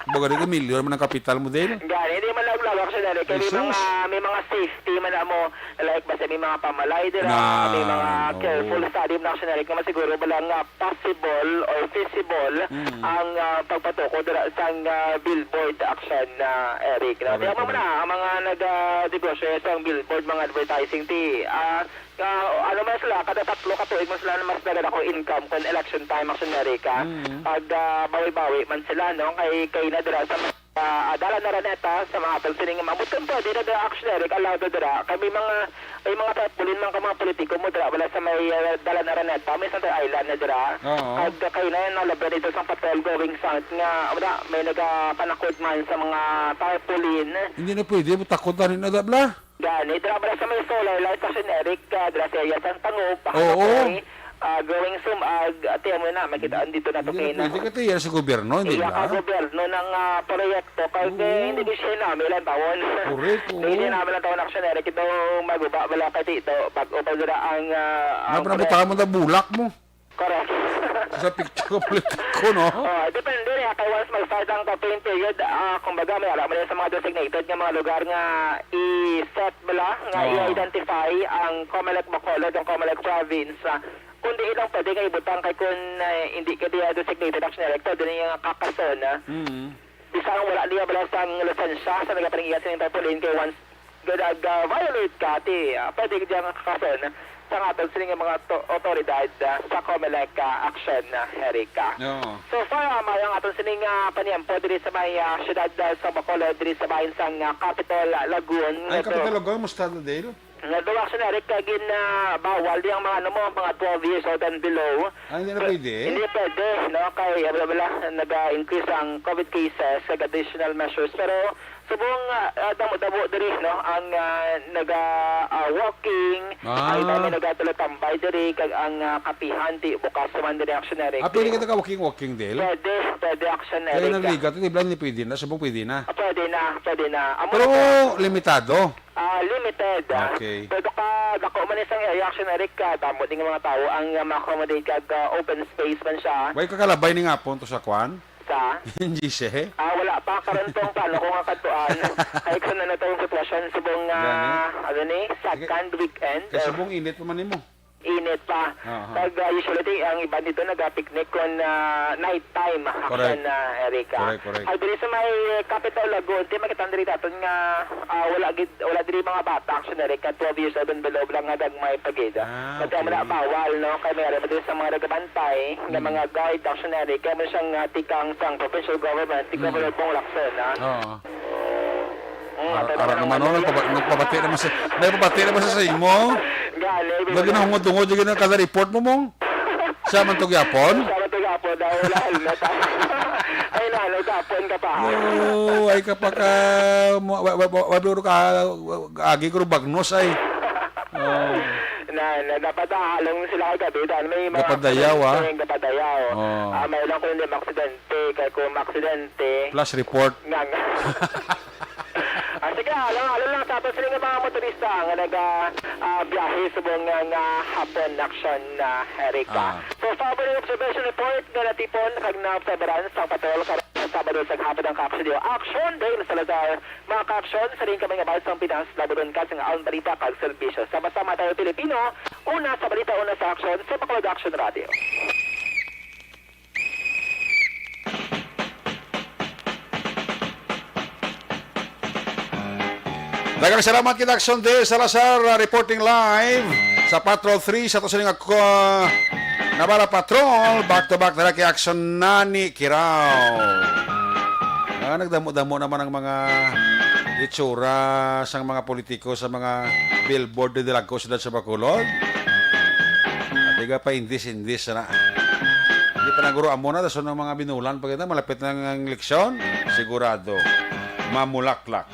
Baga di ka, milyon man ang kapital mo, Dale. Gani, hindi man lang, lang, Action Eric, kay may Jesus. mga, may mga safety man mo, like, basta may mga pamalay dira, Na, may mga oo. careful study man, Action Eric, nga masiguro ba lang nga possible or feasible Mm. ang, ah, pagpatuko dira sang, ah, billboard, Action, ah, Eric, no? Correct, Kaya mo correct. na, ang mga nag, ah, negosyo sa billboard, mga advertising, ti, ah, ah, ano man sila, kada tatlo ka tuig man sila mas nagadako income kung election time, Action Eric, ah. Mm. Pag, ah, bawi-bawi man sila, no? Kay, kay na dira sa ah, Dalan Araneta, sa mga aton sining maabot kung pwede na dira, Action Eric, allowed na dira. Kay may mga, may mga tarpaulin man ka mga politiko mo dira, wala sa may, ah, Dalan Araneta, may Center Island na dira. Oo. Kag kayo na yan, nalaban dito sa Patol going south nga, wala, may nagapanakod man sa mga tarpaulin. Hindi na pwede, butakod na rin na, bla? Gani, dira ba sa may solar light, Action Eric, ah, dira sa area sang Tangub, Oo. Hangapay, ah, going sumag, ati mo na, makita dito na to Hindi kay na na. pwede ka tiyan sa gobyerno, hindi Iya ba? ka gobyerno ng, ah, proyekto, kay Oo. hindi di siya namin lang tawon. Correct, oo. Hindi namin lang tawon, Action Eric, ito maguba, wala ka dito, pag upal dira ang, ah, Nga ang pinabutangan mo proyekto. na bulak mo. Correct. Sa picture ka politiko, no? Oh, depende niya. Kay once mag-start ang campaign period, ah, kumbaga, may alam mo sa mga designated nga mga lugar nga i-set bala, nga Oo. i-identify ang Comelec Bacolod, ang Comelec Province. Ah, kung di lang pwede nga ibutang kay kung, eh, hindi ka diya designated, Action Eric, pwede niya nga kakason, ah. Mm. Bisan wala niya bala sang lisensya sa nagapaningiyat sa tarpaulin kay once gag-, ah, violate ka, ti, ah, pwede ka dyan kakason sa nga aton sining mga to-, otoridad, ah, sa Comelec, ah, Action, ah, Eric, ah. Oo. So far, ah, may ang aton sining, ah, paniyampo diri sa may, ah, siyudad, ah, sa Bacolod, diri sa bahin sang, ah, Capitol, ah, Lagoon. Ay, Ito. Capitol Lagoon, musta na, Dale? Nga daw, Action Eric, kay gin, ah, bawal di ang mga, ano mo, mga twelve years old and below. Ah, hindi na Ka-, pwede? hindi pwede, no? Kay, ah, bla, bla, nag-increase ang COVID cases, kag additional measures. Pero, subong, ah, ah, damo-damo diri, no? Ang, ah, naga, ah, walking, Ah. ang dami nagatulotambay diri, kag ang, ah, kapihan, ti, bukas naman diri, Action Eric. Ah, pwede ka taga walking-walking, Dale? Pwede, pwede, Action Kaya Eric. naligat, di ba, hindi pwede na? Subong pwede na? Ah, pwede na, pwede na. Amo Pero na. limitado? Ah, limited, ah. Okay. Pero ka, dako man isang area, Action Eric, ah, damo ding mga tao ang, ah, ma-accommodate kag, ah, open space man siya. Way kakalabay ni nga punto sa kwan? Sa? N G C? Ah, wala Apa, karon tong plano ko nga kadtuan. Kay kung ano tong sitwasyon subong nga, Gani? ano ni, Sige. second weekend. Kay subong init pa man nimo. Init pa. Aha. Kag, ah, usually, ang iban dito naga-picnic kon, ah, night time, Correct. action, ah, Erica. Correct, correct. Ay, diri sa may, eh, Capitol Lagoon, di makita diri daton nga, ah, wala gid, wala diri mga bata, action Erica, twelve years old and below lang nga gagmay pa gid. Ah, Pati ang mga okay. bawal, no? Kay may alam diri sa mga nagabantay nga Mm. mga guard, action Erica, mo siyang, ah, tikang sang provincial government, ni Mm. Governor Bong Lacson, ha? Oo. Mm, Ara, ato ara naman naman, ang no? Nagpaba-, nagpabati naman sa, nagpabati naman sa, sa imo. Gani, Lagi gani. na hungod-hungod, lagi na kada report mo, mong. Siya man to gyapon? Siya man to gyapon, dahil wala helmet, ah. Ay, na, ano, gyapon ka pa. Yo, ay ka pa ka, mo, wa, wa, wa, wa, wa, ka, agi ko bagnos ay. Oh. Na, na, dapat, ah, halong sila kagabi, dahil may mga Gapadayaw, ah. accident, gapadayaw. Oh. Ah, may lang kung hindi maksidente, kay kung maksidente, Plus report. Nga, nga. Ah, sige, alam, alam lang sa ato sila nga mga motorista nga naga, ah, biyahe subong nga, nga hapon action na Erica. Ah. So, following observation report nga natipon kag naobserbaran sa patrol karon sa Sabado sa hapon ang kaaksyon. Action, Dale Salazar. Mga kaaksyon, sa rin kami nga bahid sang Pinas, labudon ka sa nga aon balita kag serbisyo. Sama-sama tayo, Pilipino. Una sa balita, una sa aksyon, sa Bacolod Action Radio. Daghang salamat kita, Action Day Salazar, uh, reporting live sa Patrol three sa to sining ako, uh, Nabala Patrol, back to back na kay Action Nani Kiraw. Ah, nagdamo-damo naman ang mga itsura sang mga politiko sa mga billboard diri sa Bacolod. Di ka pa indis-indis na. Di pa naguro amo na, dason ang mga binulan pa kita, malapit na ang eleksyon, sigurado, mamulaklak.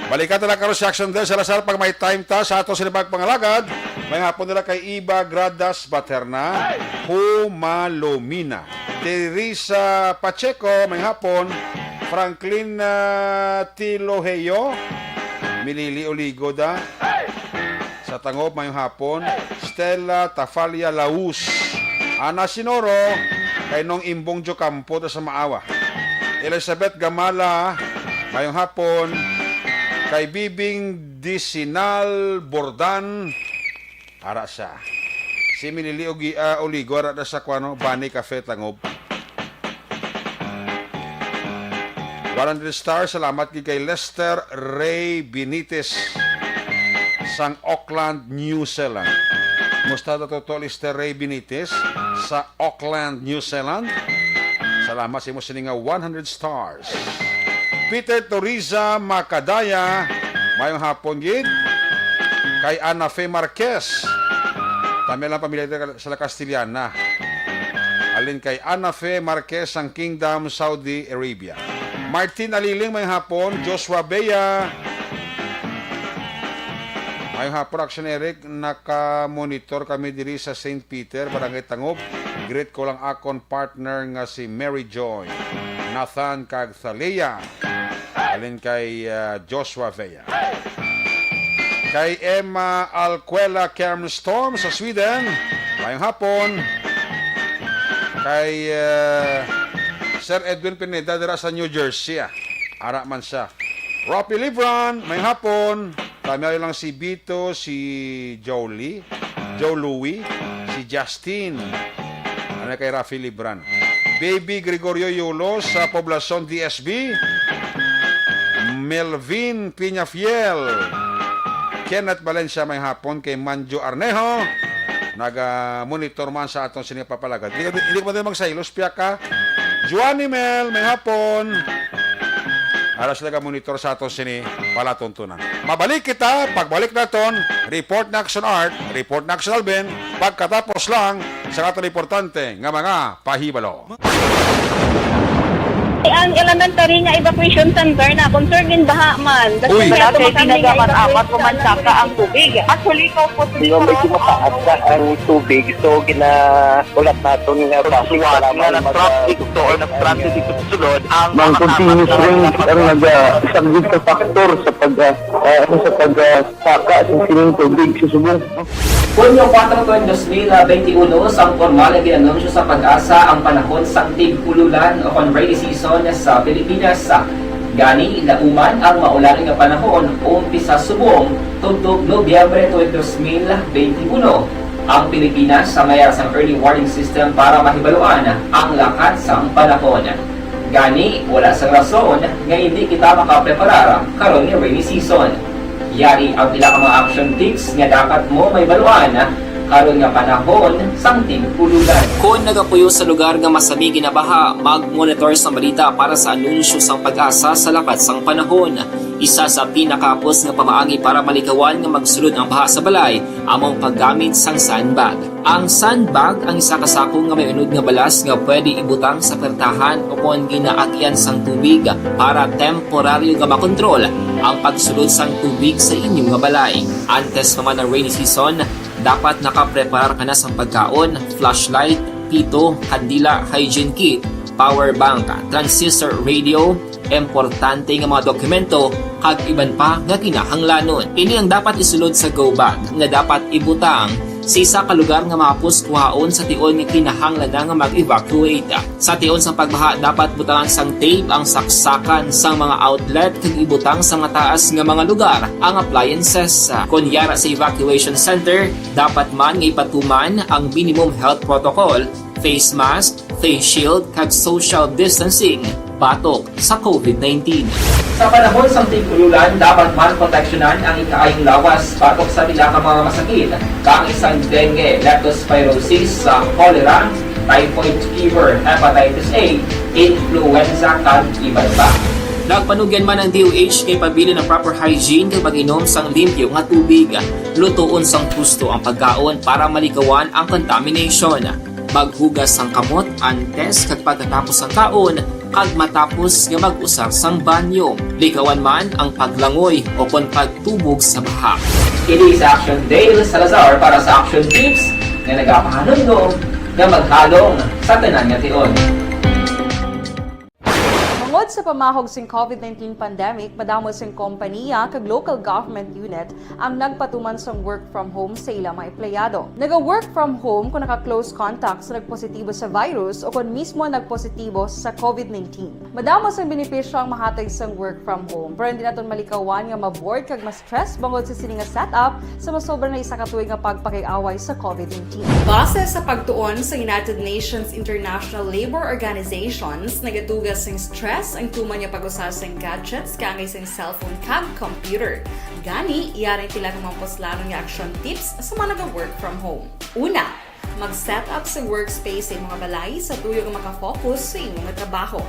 Balikan ta lang karon si Action Del Salazar pag may time ta sa ato sila pagpangalagad. May hapon nila kay Iba Gradas Baterna, Humalomina. Teresa Pacheco, may hapon. Franklin, ah, Tiloheo, Milili Oligoda. Sa Tangob, mayong hapon. Stella Tafalia Laus. Ana Sinoro, kay Nong Imbong Jocampo ta sa Maawa. Elizabeth Gamala, mayong hapon. Kay Bibing Disinal Bordan, ara sa. Si Milili Ugi-, ah, Oligo, ara na sa kuano, Bani Cafe, Tangob. One hundred stars, salamat gid kay Lester Ray Benitez sang Auckland, New Zealand. Musta daw to, Lester Ray Benitez sa Auckland, New Zealand? Salamat sa imo sini nga one hundred stars. Peter Toriza Macadaya, mayong hapon gid. Kay Ana Fe Marquez, kami lang pamilya sa Castellana. Alin kay Ana Fe Marquez sang Kingdom, Saudi Arabia. Martin Aliling, may hapon. Joshua Bea, may hapon. Action Eric, naka-monitor kami diri sa Saint Peter, Barangay Tangob. Greet ko lang akon partner nga si Mary Joy, Nathan, kag Thalia. Alin kay, ah, Joshua Vea. Kay Emma Alcuela Kermstorm sa Sweden, mayong hapon. Kay, ah, Sir Edwin Pineda dira sa New Jersey, ah. Ara man sa Roppy Libran, mayong hapon. Kami lang si Bito, si Jolie, Joe Louie, si Justin. Ano kay Rafi Libran? Baby Gregorio Yulo sa Poblacion D S B. Melvin Piñafiel. Kenneth Valencia, may hapon. Kay Manjo Arnejo, naga-monitor man sa aton sini papalagad. Hindi, hindi ko man din magsaylos, piyak ka. Joanny Mel, may hapon. Ara sila ka monitor sa aton sini palatuntunan. Mabalik kita, pagbalik naton, report na Action Art, report na Action Alvin, pagkatapos lang sa aton importante nga mga pahibalo. Ang elementary nga evacuation center na concern in baha man. Uy. Wala kay tinaga man amat ko man saka ang tubig. Actually, ikaw po, Di ba, medyo mataas na ang tubig, so gina-, ulat naton nga traffic, Suwat para nga may nag-traffic mag-, to or nag-traffic dito sa sulod, ang Mang mga continuous tapat na rain ang nag-, nagsaglit sa factor sa pag, ah, ah, ano, sa pag, ah, saka sa sining tubig sa subong. Hunyo kuwatro, tuig dos mil benti uno, sang pormal nga gin-anunsyo sa PAGASA ang panahon sang tig-ululan o kon rainy season sa Pilipinas. Gani, lauman ang maulan nga panahon umpisa subong tubtob Nobyembre tuig dos mil benti uno. Ang Pilipinas may ara sang early warning system para mahibaluan ang lakat sang panahon. Gani, wala sang rason nga indi kita makapreparar karon nga rainy season. Yari ang pila ka mga action tips nga dapat mo mahibaluan karon nga panahon sang tig-ululan. Kon nagapuyo sa lugar nga masami ginabaha, mag-monitor sang balita para sa anunsyo sang PAGASA sa lakat sang panahon. Isa sa pinakahapos nga pamaagi para malikawan nga magsulod ang baha sa balay amo ang paggamit sang sandbag. Ang sandbag ang isa ka sako nga may unod nga balas nga pwede ibutang sa pertahan o kon ginaagian sang tubig para temporaryo nga makontrol ang pagsulod sang tubig sa inyo nga balay. Antes pa man ang rainy season, dapat nakapreparar ka na sang pagkaon, flashlight, pito, kandila, hygiene kit, power bank, transistor radio, importante nga mga dokumento, kag iban pa nga kinahanglanon. Ini ang dapat isulod sa go bag nga dapat ibutang sa isa ka lugar nga mahapos kuhaon sa tion nga kinahanglan na nga mag-evacuate. Sa tion sang pagbaha, dapat butangan sang tape ang saksakan sang mga outlet kag ibutang sa mataas nga mga lugar ang appliances. Kon yara sa evacuation center, dapat man nga ipatuman ang minimum health protocol, face mask, face shield, kag social distancing batok sa COVID nineteen. Sa panahon sang tig-ululan, dapat man proteksyonan ang ikaayong lawas batok sa pila ka mga masakit, kaangay sang dengue, leptospirosis, sa cholera, typhoid fever, hepatitis A, influenza, kag iban pa. Nagpanugyan man ang D O H kay pabilin ang proper hygiene kag pag-inom sang limpyo nga tubig. Lutoon sang husto ang pagkaon para malikawan ang contamination. Maghugas sang kamot antes kag pagkatapos sang kaon, kag matapos nga mag-usar sang banyo. Likawan man ang paglangoy o kon pagtubog sa baha. Kini si Action Dale Salazar para sa Action Tips nga nagapahanumdom nga maghalong sa tanan nga tion. Tungod sa pamahog sing COVID nineteen pandemic, madamo sing kompaniya kag local government unit ang nagpatuman sang work from home sa ila mga empleyado. Naga-work from home kung naka-close contact sa nagpositibo sa virus o kon mismo nagpositibo sa COVID nineteen. Madamo sang benepisyo ang mahatag sang work from home, pero hindi naton malikawan nga ma-bored kag ma-stress bangod sa sini nga setup sa masobra na isa ka tuig nga pagpakig-away sa COVID nineteen. Base sa pagtuon sa United Nations International Labor Organizations, nagatuga sing stress ang tuman nga pag-usa sing gadgets kaangay sing cellphone kag computer. Gani, yari ang pila ka mga puslanon nga action tips sa mga naga-work from home. Una, mag-set up sa workspace sa imo nga balay sa tuyo nga makafocus sa imo nga trabaho.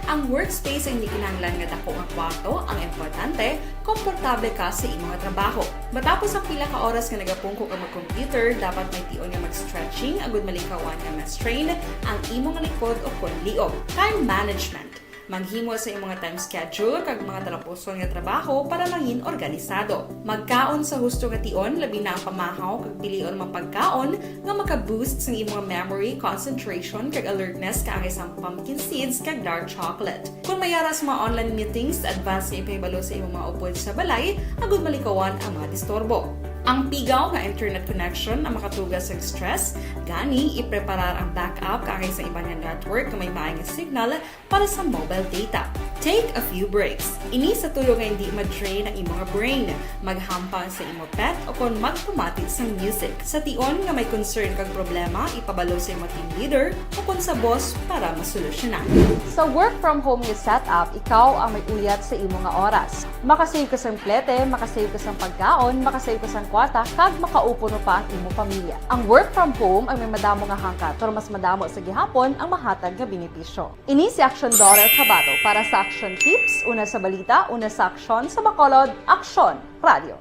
Ang workspace ay hindi kinahanglan nga dako nga kwarto, ang importante, komportable ka sa imo nga trabaho. Matapos ang pila ka oras nga nagapungko ka mag-computer, dapat may tion nga mag-stretching agud malikawan nga ma-strain ang imo nga likod o kon liog. Time management. Maghimo sa imo nga time schedule kag mga talapuson nga trabaho para mangin organisado. Magkaon sa husto nga tion, labi na ang pamahaw, kag pilion ang mga pagkaon nga maka-boost sang imo nga memory, concentration, kag alertness kaangay sang pumpkin seeds kag dark chocolate. Kon may ara sa mga online meetings, advance nga ipahibalo sa imong mga upod sa balay agud malikawan ang mga disturbo. Ang pigaw nga internet connection ang makatuga sa stress, gani ipreparar ang backup kaangay sa iban nga network nga may maay nga signal para sa mobile data. Take a few breaks. Ini sa tuyo nga hindi ma-drain ang imo nga brain. Maghampang sa imo pet o kon magpamati sang music. Sa tion nga may concern kag problema, ipabalo sa imo team leader o kon sa boss para masolusyonan. Sa work from home nga setup, ikaw ang may uyat sa imo nga oras. Makasave ka sang plete, makasave ka sang pagkaon, makasave ka sang kwarta, kag makaupo pa ang imo pamilya. Ang work from home ang may madamo nga hangkat, pero mas madamo sa gihapon ang mahatag nga benepisyo. Ini si Action Daughter Kabato para sa Action Tips, una sa balita, una sa aksyon, sa Bacolod, Aksyon Radio.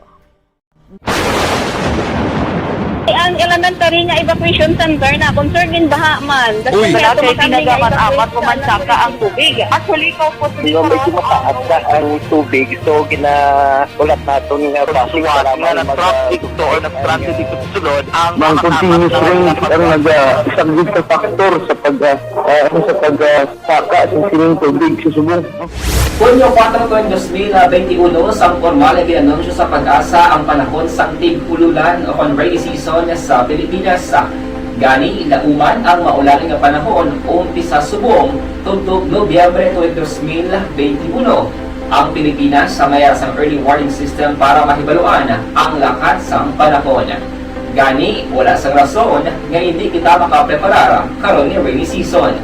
Ang elementary nga evacuation center na concern in baha man. Uy. Wala kay ginagamit apat ko man saka ang tubig. Actually, ikaw po. Nga medyo mataas na ang tubig, so ginaulat naton nga basin para nga mag- nag-traffic to or nag-transit dito sa sulod ang mga continuous rain ang nag-, ah, isang sa factor sa pag, ah, ah, ano, sa pag, ah, saka sa sining tubig sa subong. Hunyo kuwatro tuig dos mil benti uno, sang pormal nga gin-anunsyo sa PAGASA ang panahon sang tig-ululan o kon rainy season sa Pilipinas. Gani, lauman ang maulan nga panahon umpisa subong tubtob Nobyembre tuig dos mil benti uno. Ang Pilipinas may ara sang early warning system para mahibaluan ang lakat sang panahon. Gani, wala sang rason nga hindi kita makapreparar karon nga rainy season.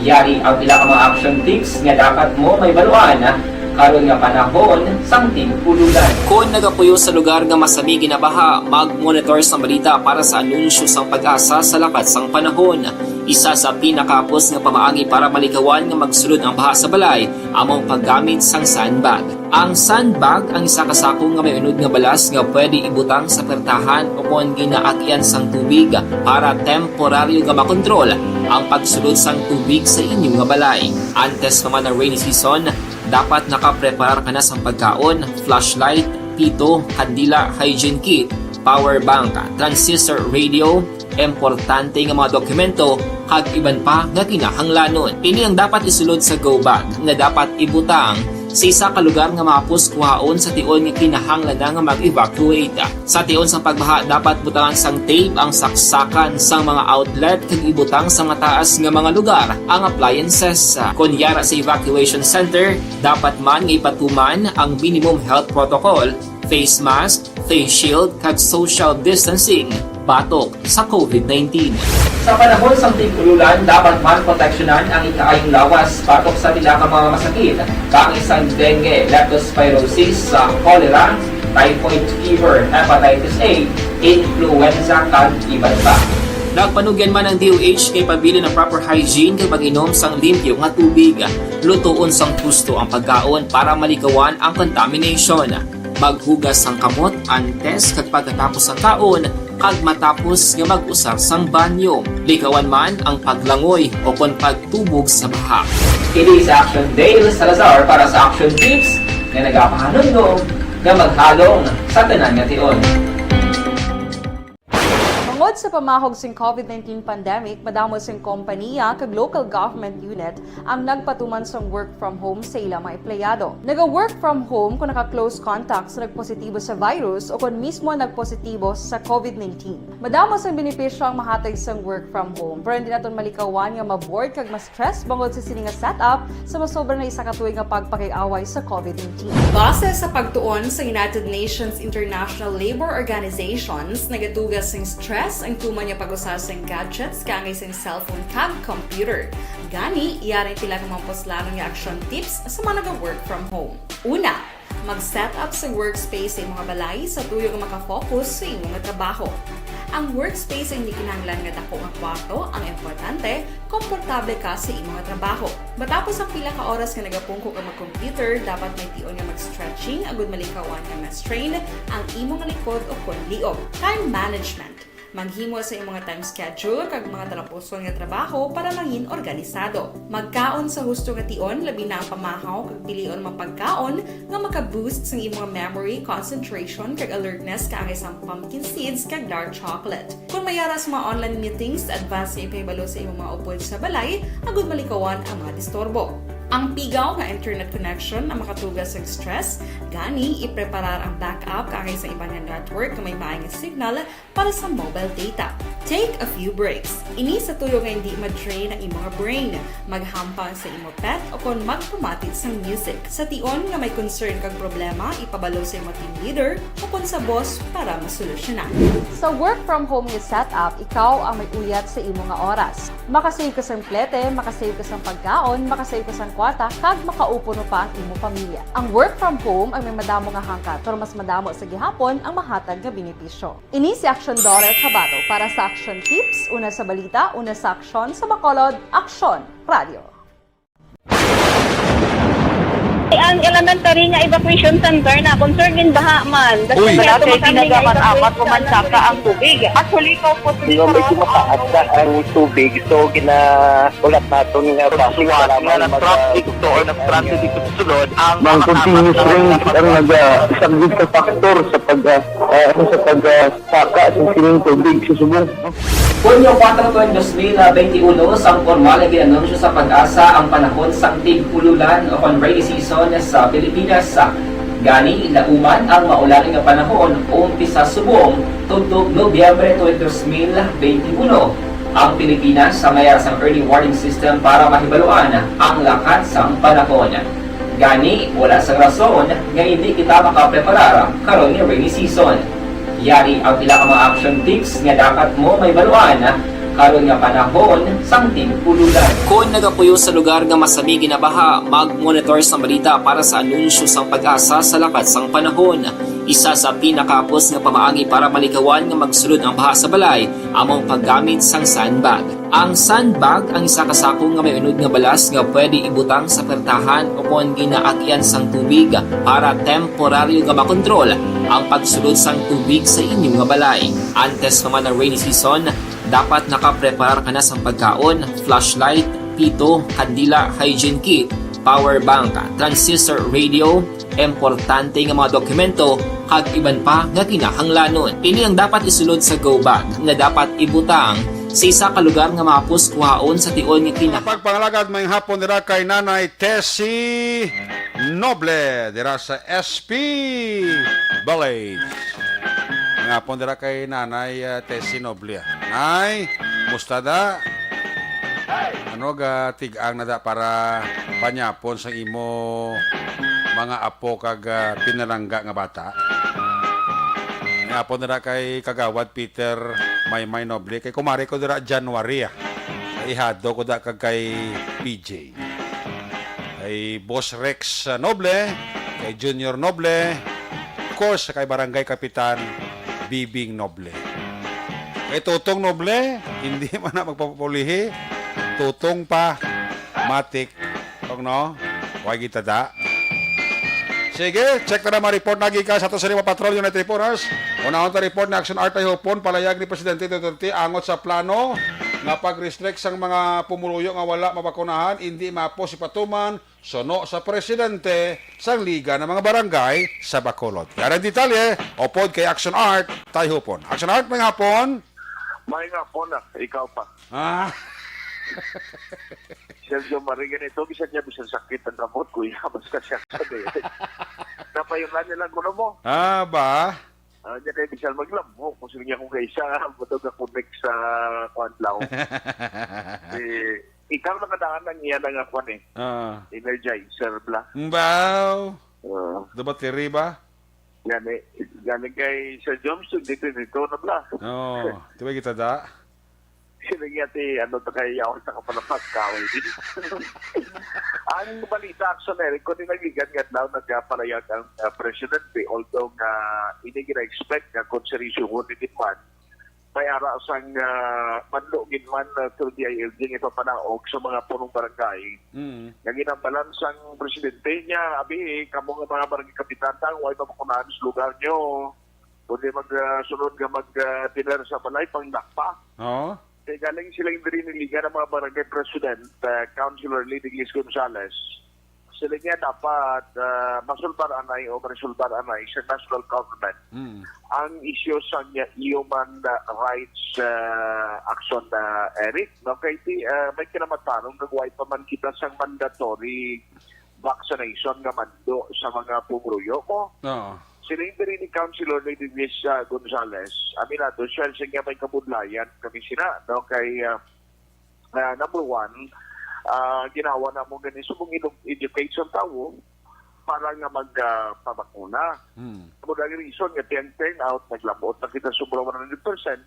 Yari ang pila ka mga action tips nga dapat mo mahibaluan karon nga panahon sang tig-ululan. Kon nagapuyo sa lugar nga masami ginabaha, mag-monitor sang balita para sa anunsyo sang PAGASA sa lakat sang panahon. Isa sa pinakahapos nga pamaagi para malikawan nga magsulod ang baha sa balay amo ang paggamit sang sandbag. Ang sandbag ang isa ka sako nga may unod nga balas nga pwede ibutang sa pertahan o kon ginaagyan sang tubig para temporaryo nga makontrol ang pagsulod sang tubig sa inyo nga balay. Antes pa man ang rainy season, dapat nakapreparar ka na sang pagkaon, flashlight, pito, kandila, hygiene kit, power bank, transistor radio, importante nga mga dokumento, kag iban pa nga kinahanglanon. Ini ang dapat isulod sa go bag nga dapat ibutang sa isa ka lugar nga mahapos kuhaon sa tion nga kinahanglan na nga mag-evacuate. Sa tion sang pagbaha, dapat butangan sang tape ang saksakan sang mga outlet kag ibutang sa mataas nga mga lugar ang appliances. Kon yara sa evacuation center, dapat man nga ipatuman ang minimum health protocol, face mask, face shield, kag social distancing batok sa COVID nineteen. Sa panahon sang tig-ululan, dapat man proteksyonan ang ikaayong lawas batok sa pila ka mga masakit, kaangay sang dengue, leptospirosis, sa cholera, typhoid fever, hepatitis A, influenza, kag iban pa. Nagpanugyan man ang D O H nga ipabilin ang proper hygiene kag mag-inom sang limpyo nga tubig. Lutoon sang husto ang pagkaon para malikawan ang contamination. Maghugas sang kamot antes kag pagkatapos sang kaon, kag matapos nga mag-usar sang banyo. Likawan man ang paglangoy o kon pagtubog sa baha. Kini si Action Dale Salazar para sa Action Tips nga nagapahanumdom nga maghalong sa tanan nga tion. Bangod sa pamahog sing COVID nineteen pandemic, madamo sing kompaniya kag local government unit ang nagpatuman sang work from home sa ila mga empleyado. Naga-work from home kung naka-close contact sa nagpositibo sa virus o kon mismo nagpositibo sa COVID nineteen. Madamo sang benepisyo ang mahatag sang work from home, pero hindi naton malikawan nga ma-bored kag ma-stress bangod sa sini nga setup sa masobra na isa ka tuig nga pagpakig-away sa COVID nineteen. Base sa pagtuon sa United Nations International Labor Organizations, nagatuga sing stress ang tuman nga pag-usa sing gadgets kaangay sing cellphone kag computer. Gani, yari ang pila ka mga puslanon nga action tips sa mga naga-work from home. Una, mag-set up sa workspace sa imong balay sa tuyo nga makafocus sa imong trabaho. Ang workspace ay hindi kinahanglan nga dako nga kwarto, ang importante, komportable ka sa imong trabaho. Matapos ang pila ka oras nga nagapungko ka mag-computer, dapat may tion nga mag-stretching agud malikawan nga ma-strain ang imong likod o kon liog. Time management. Maghimo sa imong time schedule kag mga talapuson nga trabaho para mangin organisado. Magkaon sa husto nga tion, labi na ang pamahaw kag pilion mga pagkaon nga maka-boost sang imong memory, concentration, kag alertness kaangay sang pumpkin seeds kag dark chocolate. Kung may ara sa mga online meetings, advance nga ipahibalo sa imong mga upod sa balay agud malikawan ang mga disturbo. Ang pigaw nga internet connection ang makatuga sa stress, gani ipreparar ang backup kaangay sa iban nga network nga may maayong signal para sa mobile data. Take a few breaks. Ini sa tuyo nga hindi ma-drain ang imong brain. Maghampang sa imo pet o kon magpamati sang music. Sa tion nga may concern kag problema, ipabalo sa imo team leader o kon sa boss para masolusyonan. Sa work from home nga setup, ikaw ang may uyat sa imo nga oras. Makasave ka sang plete, makasave ka sang pagkaon, makasave ka sang kwarta, kag makaupo pa ang imo pamilya. Ang work from home ang may madamo nga hangkat, pero mas madamo sa gihapon ang mahatag nga benepisyo. Ini si Action Daughter Kabato para sa Action Tips, una sa balita, una sa aksyon, sa Bacolod, Aksyon Radio. Ang elementary nga evacuation center na concern gin baha man. Uy. Wala kay ginagamit apat o man saka ang tubig. Actually, ikaw po, medyo mataas na ang tubig, so gina- Ulat naton nga traffic, nga nag-traffic to or nag-traffic dito sa sulod, ang mga continuous rain ang nag-, ah, isang big factor sa pag, ah, ah, ano, sa pag, ah, saka sa sining tubig sa subong. Hunyo kuwatro tuig dos mil benti uno, sang pormal nga gin-anunsyo sa PAGASA ang panahon sang tig-ululan o kon rainy season sa Pilipinas. Gani, lauman ang maulan nga panahon umpisa subong tubtob Nobyembre tuig dos mil benti uno. Ang Pilipinas may ara sang early warning system para mahibaluan ang lakat sang panahon. Gani, wala sang rason nga hindi kita makapreparar karon nga rainy season. Yari ang pila ka mga action tips nga dapat mo mahibaluan karon nga panahon sang tig-ululan. Kon nagapuyo sa lugar nga masami ginabaha, mag-monitor sa balita para sa anunsyo sang PAGASA sa lakat sang panahon. Isa sa pinakahapos nga pamaagi para malikawan nga magsulod ang baha sa balay amo ang paggamit sang sandbag. Ang sandbag ang isa ka sako nga may unod nga balas nga pwede ibutang sa pertahan o kon ginaagyan sang tubig para temporaryo nga makontrol ang pagsulod sang tubig sa inyo nga balay. Antes pa man ang rainy season, dapat nakapreparar ka na sang pagkaon, flashlight, pito, kandila, hygiene kit, power bank, transistor radio, importante nga mga dokumento, kag iban pa nga kinahanglanon. Ini ang dapat isulod sa go bag nga dapat ibutang sa isa ka lugar nga mahapos kuhaon sa tion nga kina- Pagpangalagad may hapon dira kay Nanay Tessie Noble dira sa S P Village. Ang hapon dira kay Nanay, ah, Tessie Noble, ah. Nay, musta da? Ano ga tig-ang na da para panyapon sang imo mga apo kag, ah, pinalangga nga bata? Ang hapon dira kay Kagawad Peter Maymay Noble, kay kumare ko dira January, ah. Kay ihado ko da kag kay P J. Kay Boss Rex, ah, Noble, kay Junior Noble, of course, kay Barangay Kapitan Bibing Noble. Kay Tutong Noble, hindi man na magpapulihi. Tutong pa, matik, tong no? Way kita da. Sige, check ta na mga report na gikan sa ato sa lima Patrol Unit Reporters. Unahon ta report ni Action Art Tayhupon, palayag ni Presidente Duterte angot sa plano nga pag-restrict sang mga pumuluyo nga wala mabakunahan, hindi mapos ipatuman suno sa presidente sang Liga ng mga Barangay sa Bacolod. Yan ang detalye, upod kay Action Art Tayhupon. Action Art, may hapon. May hapon na, ikaw pa. Ah. Sergio Marie, ganito, bisan niya, bisan sakit ang kamot, kuya, basta siya sa dili. Napayunan niya lang kuno mo. Ah, ba? Ah, niya kay bisan maglamho, kung sino niya kung kaisa, matog ka connect sa kuan, lao. Eh, ikaw nakadaan ang iya na nga kuan eh. Ah. Energizer, bla. Mbaw. Ah. Do battery ba? Gani, gani kay Sir Joms, dito, dito na, bla. Oo, di ba kita da? Sino nga ti, ano, to kay yaon sa kapalapas ka, eh. Ang balita, Action Eric, kung di nagigan nga daw nagpalayag ang, ah, presidente, although nga hindi gina-expect nga kung seryoso ko ni Gitman, may ara sang, ah, manlo gid man, ah, through D I L G nga ipapanaog sa mga punong barangay Mm. nga ginambalan sang presidente niya, abi, kamo nga mga barangay kapitan, tang, way mabakunahan sa lugar nyo. Kundi mag, ah, sunod nga mag, ah, dinner sa balay, pangdakpa. Oo. Kay galing sila yung diri niligan ang mga barangay president, ah, Councilor Lady Liz Gonzales. Sila niya dapat, ah, masulbar anay o maresolbar anay sa national government Mm. ang isyu sa niya human, ah, rights, ah, action na, Eric. No? Kay ti, ah, may kinamatarong kag way pa man kita sang mandatory vaccination nga mando sa mga pumuluyo mo. Oo. Siling diri ni Councilor Lady Luis, ah, Gonzales, aminado siya, siya nga may kabudlayan kami sina, no? Kay, ah, ah, number one, ah, ginawa na mo gani subong edu-, educate sa tawo para nga mag, ah, pabakuna. Hmm. Amo na ang reason nga tiyang turnout, naglamot na kita sobra one hundred percent